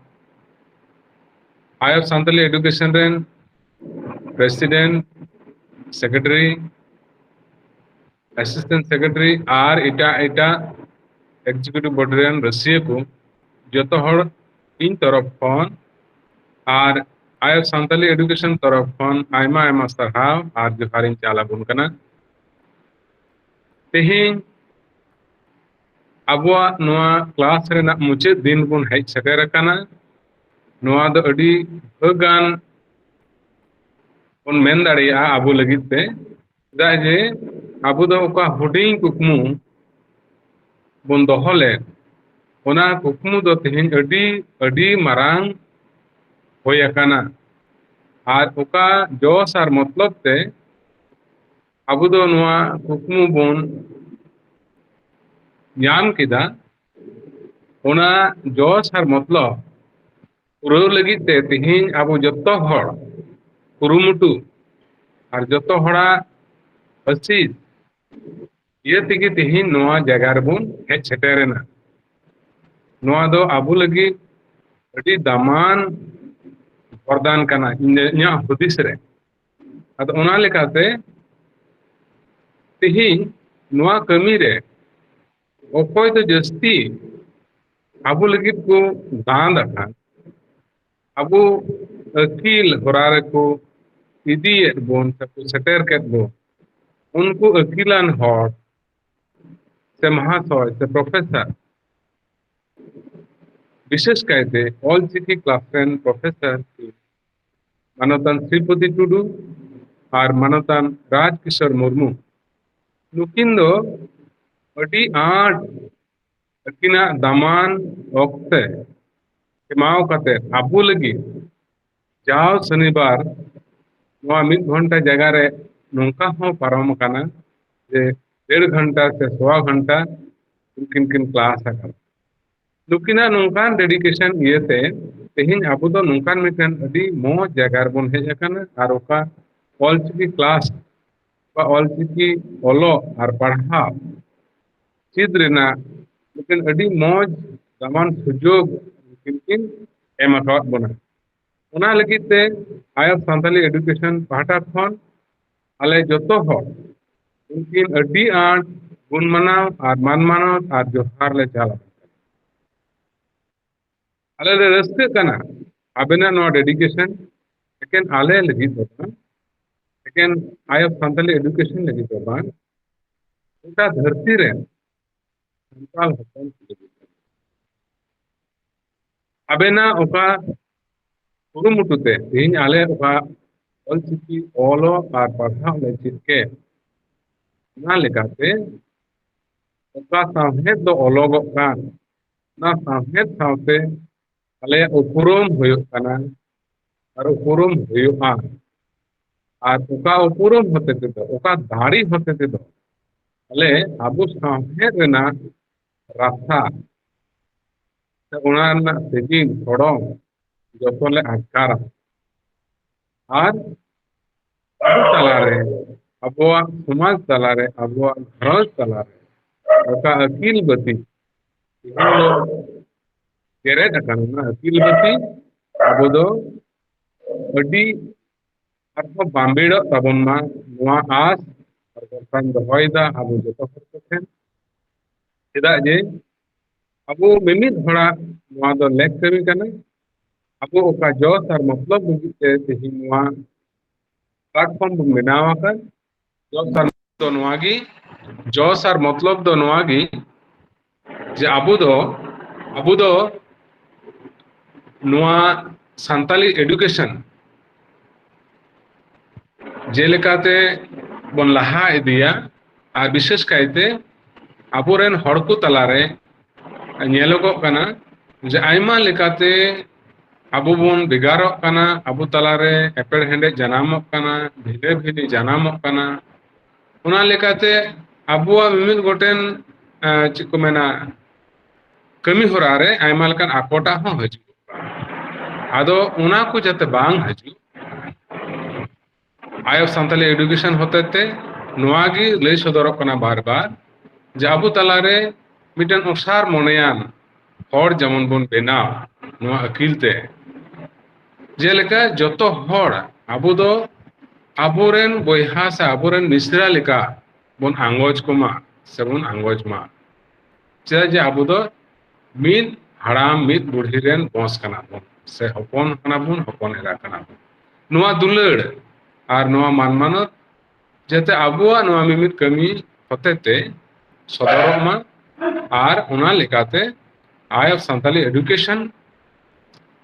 ᱟᱭᱚᱵ ᱥᱟᱱᱛᱟᱞᱤ ᱮᱰᱩᱠᱮᱥᱚᱱ ᱨᱮᱱ ᱯᱨᱮᱥᱤᱰᱮᱱᱴ, ᱥᱮᱠᱨᱮᱴᱟᱨᱤ, ᱮᱥᱤᱥᱴᱮᱱᱴ ᱥᱮᱠᱨᱮᱴᱟᱨᱤ ᱟᱨ ᱮᱴᱟᱜ ᱮᱴᱟᱜ ᱮᱠᱡᱤᱠᱤᱭᱩᱴᱤᱵᱷ ᱵᱚᱰᱤ ᱨᱮᱱ ᱨᱟᱹᱥᱤᱭᱟᱹ ᱠᱚ, ᱡᱚᱛᱚ ᱦᱚᱲ ᱤᱧ ᱛᱚᱨᱚᱯ ᱠᱷᱚᱱ ᱟᱨ ᱟᱭᱚᱵ ᱥᱟᱱᱛᱟᱞᱤ ᱮᱰᱩᱠᱮᱥᱚᱱ ᱛᱚᱨᱚᱯ ᱠᱷᱚᱱ ᱟᱭᱢᱟ ᱟᱭᱢᱟ ᱥᱟᱨᱦᱟᱣ ᱟᱨ ᱡᱚᱦᱟᱨ ᱤᱧ ᱪᱟᱞ ᱟᱵᱚᱱ ᱠᱟᱱᱟ᱾ ᱛᱮᱦᱮᱧ ᱟᱵᱚᱣᱟᱜ ᱱᱚᱣᱟ ᱠᱞᱟᱥ ᱨᱮᱱᱟᱜ ᱢᱩᱪᱟᱹᱫ ᱫᱤᱱ ᱵᱚᱱ ᱦᱮᱡ ᱥᱮᱴᱮᱨ ᱟᱠᱟᱱᱟ᱾ ᱱᱚᱣᱟ ᱫᱚ ᱟᱹᱰᱤ ᱵᱷᱟᱹᱜᱟᱱ ᱵᱚᱱ ᱢᱮᱱ ᱫᱟᱲᱮᱭᱟᱜᱼᱟ ᱟᱵᱚ ᱞᱟᱹᱜᱤᱫ ᱛᱮ, ᱪᱮᱫᱟᱜ ᱡᱮ ᱟᱵᱚ ᱫᱚ ᱚᱠᱟ ᱦᱩᱰᱤᱧ ᱠᱩᱠᱢᱩ ᱵᱚᱱ ᱫᱚᱦᱚ ᱞᱮᱫ, ᱚᱱᱟ ᱠᱩᱠᱢᱩ ᱫᱚ ᱛᱮᱦᱮᱧ ᱟᱹᱰᱤ, ᱟᱹᱰᱤ ᱢᱟᱨᱟᱝ ᱦᱩᱭ ᱟᱠᱟᱱᱟ᱾ ᱟᱨ ᱚᱠᱟ ᱡᱚᱥ ᱟᱨ ᱢᱚᱛᱞᱚᱵ ᱛᱮ ᱟᱵᱚ ᱫᱚ ᱱᱚᱣᱟ ᱠᱩᱠᱢᱩ ᱵᱚᱱ ᱧᱟᱢ ᱠᱮᱫᱟ, ᱚᱱᱟ ᱡᱚᱥ ᱟᱨ ᱢᱚᱛᱞᱚᱵ ᱯᱩᱨᱟᱹᱣ ᱞᱟᱹᱜᱤᱫ ᱛᱮ ᱛᱮᱦᱮᱧ ᱟᱵᱚ ᱡᱚᱛᱚ ᱦᱚᱲ ᱠᱩᱨᱩᱢᱩᱴᱩ ᱟᱨ ᱡᱚᱛᱚ ᱦᱚᱲᱟᱜ ᱟᱹᱥᱤᱥ ᱤᱭᱟᱹ ᱛᱮᱜᱮ ᱛᱮᱦᱮᱧ ᱱᱚᱣᱟ ᱡᱟᱭᱜᱟ ᱨᱮᱵᱚᱱ ᱦᱮᱡ ᱥᱮᱴᱮᱨ ᱮᱱᱟ᱾ ᱱᱚᱣᱟ ᱫᱚ ᱟᱵᱚ ᱞᱟᱹᱜᱤᱫ ᱟᱹᱰᱤ ᱫᱟᱢᱟᱱ ᱵᱚᱨᱫᱟᱱ ᱠᱟᱱᱟ ᱤᱧ, ᱤᱧᱟᱹᱜ ᱦᱩᱫᱤᱥ ᱨᱮ᱾ ᱟᱫᱚ ᱚᱱᱟ ᱞᱮᱠᱟᱛᱮ ᱛᱮᱦᱮᱧ ᱱᱚᱣᱟ ᱠᱟᱹᱢᱤ ᱨᱮ ᱚᱠᱚᱭ ᱫᱚ ᱡᱟᱹᱥᱛᱤ ᱟᱵᱚ ᱞᱟᱹᱜᱤᱫ ᱠᱚ ᱫᱟᱱ ᱟᱠᱟᱱ, ᱟᱵᱚ ᱟᱹᱠᱤᱞ ᱦᱚᱨᱟ ᱨᱮᱠᱚ ᱤᱫᱤᱭᱮᱫ ᱵᱚᱱ ᱥᱮᱠᱚ ᱥᱮᱴᱮᱨ ᱠᱮᱫ ᱵᱚᱱ, ᱩᱱᱠᱩ ᱟᱹᱠᱤᱞᱟᱱ ᱦᱚᱲ ᱥᱮ ᱢᱟᱦᱟᱥᱚᱭ ᱥᱮ ᱯᱨᱚᱯᱷᱮᱥᱚᱨ, ᱵᱤᱥᱮᱥ ᱠᱟᱭᱛᱮ ᱚᱞᱪᱤᱠᱤ ᱠᱞᱟᱥ ᱨᱮᱱ ᱯᱨᱚᱯᱷᱮᱥᱚᱨ ᱢᱟᱱᱚᱛᱟᱱ ᱥᱨᱤᱯᱚᱛᱤ ᱴᱩᱰᱩ ᱟᱨ ᱢᱟᱱᱚᱛᱟᱱ ᱨᱟᱡᱽ ᱠᱤᱥᱳᱨ ᱢᱩᱨᱢᱩ, ᱱᱩᱠᱤᱱ ᱫᱚ ᱟᱹᱰᱤ ᱟᱸᱴ ᱟᱹᱠᱤᱱᱟᱜ ᱫᱟᱢᱟᱱ ᱚᱠᱛᱮ ᱮᱢᱟᱣ ᱠᱟᱛᱮ ᱟᱵᱚ ᱞᱟᱹᱜᱤᱫ ᱡᱟᱣ ᱥᱚᱱᱤᱵᱟᱨ ᱱᱚᱣᱟ ᱢᱤᱫ ᱜᱷᱚᱱᱴᱟ ᱡᱟᱭᱜᱟ ᱨᱮ ᱱᱚᱝᱠᱟ ᱦᱚᱸ ᱯᱟᱨᱚᱢ ᱟᱠᱟᱱᱟ ᱡᱮ ᱰᱮᱲ ᱜᱷᱚᱱᱴᱟ ᱥᱮ ᱥᱚᱣᱟ ᱜᱷᱚᱱᱴᱟ ᱩᱱᱠᱤᱱ ᱠᱤᱱ ᱠᱞᱟᱥ ᱟᱠᱟᱱᱟ᱾ ᱱᱩᱠᱤᱱᱟᱜ ᱱᱚᱝᱠᱟᱱ ᱰᱮᱰᱤᱠᱮᱥᱚᱱ ᱤᱭᱟᱹᱛᱮ ᱛᱮᱦᱮᱧ ᱟᱵᱚ ᱫᱚ ᱱᱚᱝᱠᱟᱱ ᱢᱤᱫᱴᱮᱱ ᱟᱹᱰᱤ ᱢᱚᱡᱽ ᱡᱟᱭᱜᱟ ᱨᱮᱵᱚᱱ ᱦᱮᱡ ᱟᱠᱟᱱᱟ ᱟᱨ ᱚᱠᱟ ᱚᱞᱪᱤᱠᱤ ᱠᱞᱟᱥ, ᱚᱠᱟ ᱚᱞᱪᱤᱠᱤ ᱚᱞᱚᱜ ᱟᱨ ᱯᱟᱲᱦᱟᱣ ᱪᱮᱫ ᱨᱮᱱᱟᱜ ᱢᱤᱫᱴᱮᱱ ᱟᱹᱰᱤ ᱢᱚᱡᱽ ᱫᱟᱢᱟᱱ ᱥᱩᱡᱳᱜᱽ ᱩᱱᱠᱤᱱ ᱠᱤᱱ ᱮᱢ ᱟᱠᱟᱣᱟᱫ ᱵᱚᱱᱟ᱾ ᱚᱱᱟ ᱞᱟᱹᱜᱤᱫ ᱛᱮ ᱟᱭ ᱮᱯᱷ ᱥᱟᱱᱛᱟᱞᱤ ᱮᱰᱩᱠᱮᱥᱚᱱ ᱯᱟᱦᱴᱟ ᱠᱷᱚᱱ ᱟᱞᱮ ᱡᱚᱛᱚ ᱦᱚᱲ ᱩᱱᱠᱤᱱ ᱟᱹᱰᱤ ᱟᱸᱴ ᱜᱩᱱ ᱢᱟᱱᱟᱣ ᱟᱨ ᱢᱟᱱ ᱢᱟᱱᱚᱛ ᱟᱨ ᱡᱚᱦᱟᱨ ᱞᱮ ᱪᱟᱞ ᱟᱠᱚ ᱠᱟᱱᱟ᱾ ᱟᱞᱮ ᱞᱮ ᱨᱟᱹᱥᱠᱟᱹᱜ ᱠᱟᱱᱟ ᱟᱵᱮᱱᱟᱜ ᱱᱚᱣᱟ ᱰᱮᱰᱤᱠᱮᱥᱚᱱ ᱮᱠᱮᱱ ᱟᱞᱮ ᱞᱟᱹᱜᱤᱫ ᱫᱚ ᱵᱟᱝ, ᱮᱠᱮᱱ ᱟᱭ ᱮᱯᱷ ᱥᱟᱱᱛᱟᱞᱤ ᱮᱰᱩᱠᱮᱥᱚᱱ ᱞᱟᱹᱜᱤᱫ ᱫᱚ ᱵᱟᱝ, ᱜᱚᱴᱟ ᱫᱷᱟᱹᱨᱛᱤ ᱨᱮ ᱥᱟᱱᱛᱟᱲ ᱦᱚᱯᱚᱱ ᱠᱚ ᱞᱟᱹᱜᱤᱫ ᱠᱟᱱᱟ᱾ ᱟᱵᱮᱱᱟᱜ ᱚᱠᱟ ᱠᱩᱨᱩᱢᱩᱴᱩ ᱛᱮ ᱛᱮᱦᱮᱧ ᱟᱞᱮ ᱚᱠᱟ ᱚᱞᱪᱤᱠᱤ ᱚᱞᱚᱜ ᱟᱨ ᱯᱟᱲᱦᱟᱣ ᱞᱮ ᱪᱮᱫ ᱠᱮᱫ, ᱚᱱᱟ ᱞᱮᱠᱟᱛᱮ ᱚᱠᱟ ᱥᱟᱶᱦᱮᱫ ᱫᱚ ᱚᱞᱚᱜᱚᱜ ᱠᱟᱱ, ᱚᱱᱟ ᱥᱟᱶᱦᱮᱫ ᱥᱟᱶᱛᱮ ᱟᱞᱮᱭᱟᱜ ᱩᱯᱨᱩᱢ ᱦᱩᱭᱩᱜ ᱠᱟᱱᱟ᱾ ᱟᱨ ᱩᱯᱨᱩᱢ ᱦᱩᱭᱩᱜᱼᱟ᱾ ᱟᱨ ᱚᱠᱟ ᱩᱯᱨᱩᱢ ᱦᱚᱛᱮ ᱛᱮᱫᱚ, ᱚᱠᱟ ᱫᱟᱲᱮ ᱦᱚᱛᱮ ᱛᱮᱫᱚ ᱟᱞᱮ ᱟᱵᱚ ᱥᱟᱶᱦᱮᱫ ᱨᱮᱱᱟᱜ ᱨᱟᱥᱟ ᱥᱮ ᱚᱱᱟ ᱨᱮᱱᱟᱜ ᱥᱤᱵᱤᱞ ᱥᱚᱲᱚᱢ ᱡᱚᱛᱚ ᱞᱮ ᱟᱴᱠᱟᱨᱟ᱾ ᱟᱨ ᱟᱵᱚ ᱛᱟᱞᱟᱨᱮ, ᱟᱵᱚᱣᱟᱜ ᱥᱚᱢᱟᱡᱽ ᱛᱟᱞᱟᱨᱮ, ᱟᱵᱚᱣᱟᱜ ᱜᱷᱟᱨᱚᱸᱡᱽ ᱛᱟᱞᱟᱨᱮ ᱚᱠᱟ ᱟᱹᱠᱤᱞ ᱵᱟᱹᱛᱤ ᱛᱮᱦᱮᱧ ᱫᱚ ᱡᱮᱨᱮᱫ ᱟᱠᱟᱱ, ᱚᱱᱟ ᱟᱹᱠᱤᱞ ᱵᱟᱹᱛᱤ ᱟᱵᱚ ᱫᱚ ᱟᱹᱰᱤ ᱟᱨᱦᱚᱸ ᱵᱟᱢᱵᱮᱲᱚᱜ ᱛᱟᱵᱚᱱ ᱢᱟ, ᱱᱚᱣᱟ ᱟᱸᱥ ᱟᱨ ᱵᱷᱚᱨᱥᱟᱧ ᱫᱚᱦᱚᱭᱮᱫᱟ ᱟᱵᱚ ᱡᱚᱛᱚ ᱦᱚᱲ ᱠᱚᱴᱷᱮᱱ᱾ ᱪᱮᱫᱟᱜ ᱡᱮ ᱟᱵᱚ ᱢᱤᱢᱤᱫ ᱦᱚᱲᱟᱜ ᱱᱚᱣᱟ ᱫᱚ ᱞᱮᱠ ᱠᱟᱹᱢᱤ ᱠᱟᱱᱟ᱾ ᱟᱵᱚ ᱚᱠᱟ ᱡᱚᱥ ᱟᱨ ᱢᱚᱛᱞᱚᱵ ᱞᱟᱹᱜᱤᱫ ᱛᱮ ᱛᱮᱦᱮᱧ ᱱᱚᱣᱟ ᱯᱞᱟᱴᱯᱷᱚᱨᱢ ᱵᱚᱱ ᱵᱮᱱᱟᱣ ᱟᱠᱟᱫ, ᱡᱚᱥ ᱟᱨ ᱢᱚᱛᱞᱚᱵ ᱫᱚ ᱱᱚᱣᱟ ᱜᱮ, ᱡᱚᱥ ᱟᱨ ᱢᱚᱛᱞᱚᱵ ᱫᱚ ᱱᱚᱣᱟ ᱜᱮ ᱡᱮ ᱟᱵᱚ ᱫᱚ, ᱟᱵᱚ ᱫᱚ ᱱᱚᱣᱟ ᱥᱟᱱᱛᱟᱞᱤ ᱮᱰᱩᱠᱮᱥᱚᱱ ᱡᱮᱞᱮᱠᱟᱛᱮ ᱵᱚᱱ ᱞᱟᱦᱟ ᱤᱫᱤᱭᱟ, ᱟᱨ ᱵᱤᱥᱮᱥ ᱠᱟᱭᱛᱮ ᱟᱵᱚᱨᱮᱱ ᱦᱚᱲ ᱠᱚ ᱛᱟᱞᱟᱨᱮ ᱧᱮᱞᱚᱜᱚᱜ ᱠᱟᱱᱟ ᱡᱮ ᱟᱭᱢᱟ ᱞᱮᱠᱟᱛᱮ ᱟᱵᱚ ᱵᱚᱱ ᱵᱷᱮᱜᱟᱨᱚᱜ ᱠᱟᱱᱟ, ᱟᱵᱚ ᱛᱟᱞᱟᱨᱮ ᱮᱯᱮᱨᱦᱮᱸᱰᱮᱡ ᱡᱟᱱᱟᱢᱚᱜ ᱠᱟᱱᱟ, ᱵᱷᱤᱱᱟᱹ ᱵᱷᱤᱱᱟᱹ ᱡᱟᱱᱟᱢᱚᱜ ᱠᱟᱱᱟ᱾ ᱚᱱᱟ ᱞᱮᱠᱟᱛᱮ ᱟᱵᱚᱣᱟᱜ ᱢᱤᱢᱤᱫ ᱜᱚᱴᱮᱱ, ᱮᱸ, ᱪᱮᱫ ᱠᱚ ᱢᱮᱱᱟ, ᱠᱟᱹᱢᱤ ᱦᱚᱨᱟ ᱨᱮ ᱟᱭᱢᱟ ᱞᱮᱠᱟᱱ ᱟᱠᱚᱴᱟᱜ ᱦᱚᱸ ᱦᱤᱡᱩᱜ ᱠᱟᱱᱟ᱾ ᱟᱫᱚ ᱚᱱᱟ ᱠᱚ ᱡᱟᱛᱮ ᱵᱟᱝ ᱦᱤᱡᱩᱜ, ᱟᱭ ᱚᱯᱷ ᱥᱟᱱᱛᱟᱞᱤ ᱮᱰᱩᱠᱮᱥᱚᱱ ᱦᱚᱛᱮᱛᱮ ᱱᱚᱣᱟ ᱜᱮ ᱞᱟᱹᱭ ᱥᱚᱫᱚᱨᱚᱜ ᱠᱟᱱᱟ ᱵᱟᱨ ᱵᱟᱨ ᱡᱮ ᱟᱵᱚ ᱛᱟᱞᱟᱨᱮ ᱢᱤᱫᱴᱮᱱ ᱚᱥᱟᱨ ᱢᱚᱱᱮᱭᱟᱱ ᱦᱚᱲ ᱡᱮᱢᱚᱱ ᱵᱚᱱ ᱵᱮᱱᱟᱣ ᱱᱚᱣᱟ ᱟᱹᱠᱤᱞ ᱛᱮ᱾ ᱡᱮᱞᱮᱠᱟ ᱡᱚᱛᱚ ᱦᱚᱲ ᱟᱵᱚ ᱫᱚ ᱟᱵᱚᱨᱮᱱ ᱵᱚᱭᱦᱟ ᱥᱮ ᱟᱵᱚᱨᱮᱱ ᱢᱤᱥᱨᱟ ᱞᱮᱠᱟ ᱵᱚᱱ ᱟᱸᱜᱚᱪ ᱠᱚᱢᱟ ᱥᱮᱵᱚᱱ ᱟᱸᱜᱚᱪ ᱢᱟ᱾ ᱪᱮᱫᱟᱜ ᱡᱮ ᱟᱵᱚ ᱫᱚ ᱢᱤᱫ ᱦᱟᱲᱟᱢ ᱢᱤᱫ ᱵᱩᱲᱦᱤ ᱨᱮᱱ ᱵᱚᱸᱥ ᱠᱟᱱᱟ ᱵᱚᱱ, ᱥᱮ ᱦᱚᱯᱚᱱ ᱠᱟᱱᱟ ᱵᱚᱱ, ᱦᱚᱯᱚᱱ ᱮᱨᱟ ᱠᱟᱱᱟ ᱵᱚᱱ᱾ ᱱᱚᱣᱟ ᱫᱩᱞᱟᱹᱲ ᱟᱨ ᱱᱚᱣᱟ ᱢᱟᱱ ᱢᱟᱱᱚᱛ ᱡᱟᱛᱮ ᱟᱵᱚᱣᱟᱜ ᱱᱚᱣᱟ ᱢᱤᱢᱤᱫ ᱠᱟᱹᱢᱤ ᱦᱚᱛᱮᱛᱮ ᱥᱚᱫᱚᱨᱚᱜ ᱢᱟ ᱟᱨ ᱚᱱᱟ ᱞᱮᱠᱟᱛᱮ ᱟᱭ ᱚᱯᱷ ᱥᱟᱱᱛᱟᱞᱤ ᱮᱰᱩᱠᱮᱥᱚᱱ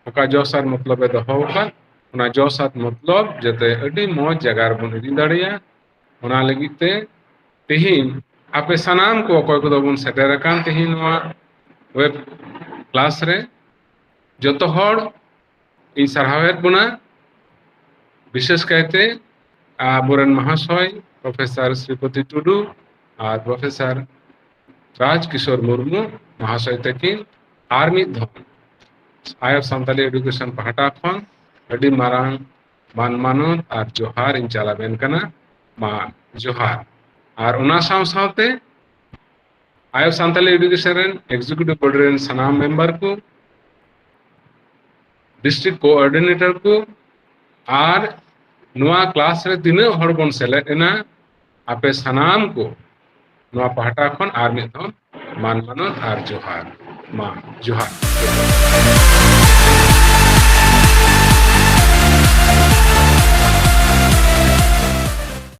ᱚᱠᱟ ᱡᱚᱥ ᱟᱨ ᱢᱚᱛᱞᱚᱵ ᱮ ᱫᱚᱦᱚ ᱟᱠᱟᱫ, ᱚᱱᱟ ᱡᱚᱥ ᱟᱨ ᱢᱚᱛᱞᱚᱵ ᱡᱟᱛᱮ ᱟᱹᱰᱤ ᱢᱚᱡᱽ ᱡᱟᱭᱜᱟ ᱨᱮᱵᱚᱱ ᱤᱫᱤ ᱫᱟᱲᱮᱭᱟᱜ, ᱚᱱᱟ ᱞᱟᱹᱜᱤᱫ ᱛᱮ ᱛᱮᱦᱮᱧ ᱟᱯᱮ ᱥᱟᱱᱟᱢ ᱠᱚ ᱚᱠᱚᱭ ᱠᱚᱫᱚ ᱵᱚᱱ ᱥᱮᱴᱮᱨ ᱟᱠᱟᱱ ᱛᱮᱦᱮᱧ ᱱᱚᱣᱟ ᱣᱮᱵ ᱠᱞᱟᱥ ᱨᱮ, ᱡᱚᱛᱚ ᱦᱚᱲ ᱤᱧ ᱥᱟᱨᱦᱟᱣᱮᱫ ᱵᱚᱱᱟ᱾ ᱵᱤᱥᱮᱥ ᱠᱟᱭᱛᱮ ᱟᱵᱚᱨᱮᱱ ᱢᱟᱦᱟᱥᱚᱭ ᱯᱨᱚᱯᱷᱮᱥᱚᱨ ᱥᱨᱤᱯᱚᱛᱤ ᱴᱩᱰᱩ ᱟᱨ ᱯᱨᱚᱯᱷᱮᱥᱚᱨ ᱨᱟᱡᱽ ᱠᱤᱥᱳᱨ ᱢᱩᱨᱢᱩ ᱢᱟᱦᱟᱥᱚᱭ ᱛᱟᱹᱠᱤᱱ ᱟᱨ ᱢᱤᱫ ᱫᱷᱟᱣ ᱟᱭ ᱚᱯᱷ ᱥᱟᱱᱛᱟᱞᱤ ᱮᱰᱩᱠᱮᱥᱚᱱ ᱯᱟᱦᱴᱟ ᱠᱷᱚᱱ ᱟᱹᱰᱤ ᱢᱟᱨᱟᱝ ᱢᱟᱱ ᱢᱟᱱᱚᱛ ᱟᱨ ᱡᱚᱦᱟᱨ ᱤᱧ ᱪᱟᱞ ᱟᱵᱮᱱ ᱠᱟᱱᱟ᱾ ᱢᱟ ᱡᱚᱦᱟᱨ᱾ ᱟᱨ ᱚᱱᱟ ᱥᱟᱶ ᱥᱟᱶᱛᱮ ᱟᱭ ᱚᱯᱷ ᱥᱟᱱᱛᱟᱞᱤ ᱮᱰᱩᱠᱮᱥᱚᱱ ᱨᱮᱱ ᱮᱠᱡᱤᱠᱤᱭᱩᱴᱤᱵᱷ ᱵᱚᱰᱤ ᱨᱮᱱ ᱥᱟᱱᱟᱢ ᱢᱮᱢᱵᱟᱨ ᱠᱚ, ᱰᱤᱥᱴᱨᱤᱠᱴ ᱠᱳᱚᱨᱰᱤᱱᱮᱴᱚᱨ ᱠᱚ ᱟᱨ ᱱᱚᱣᱟ ᱠᱞᱟᱥ ᱨᱮ ᱛᱤᱱᱟᱹᱜ ᱦᱚᱲ ᱵᱚᱱ ᱥᱮᱞᱮᱫ ᱮᱱᱟ, ᱟᱯᱮ ᱥᱟᱱᱟᱢ ᱠᱚ ᱱᱚᱣᱟ ᱯᱟᱦᱴᱟ ᱠᱷᱚᱱ ᱟᱨ ᱢᱤᱫ ᱫᱷᱟᱣ ᱢᱟᱱ ᱢᱟᱱᱚᱛ ᱟᱨ ᱡᱚᱦᱟᱨ᱾ ᱢᱟ ᱡᱚᱦᱟᱨ᱾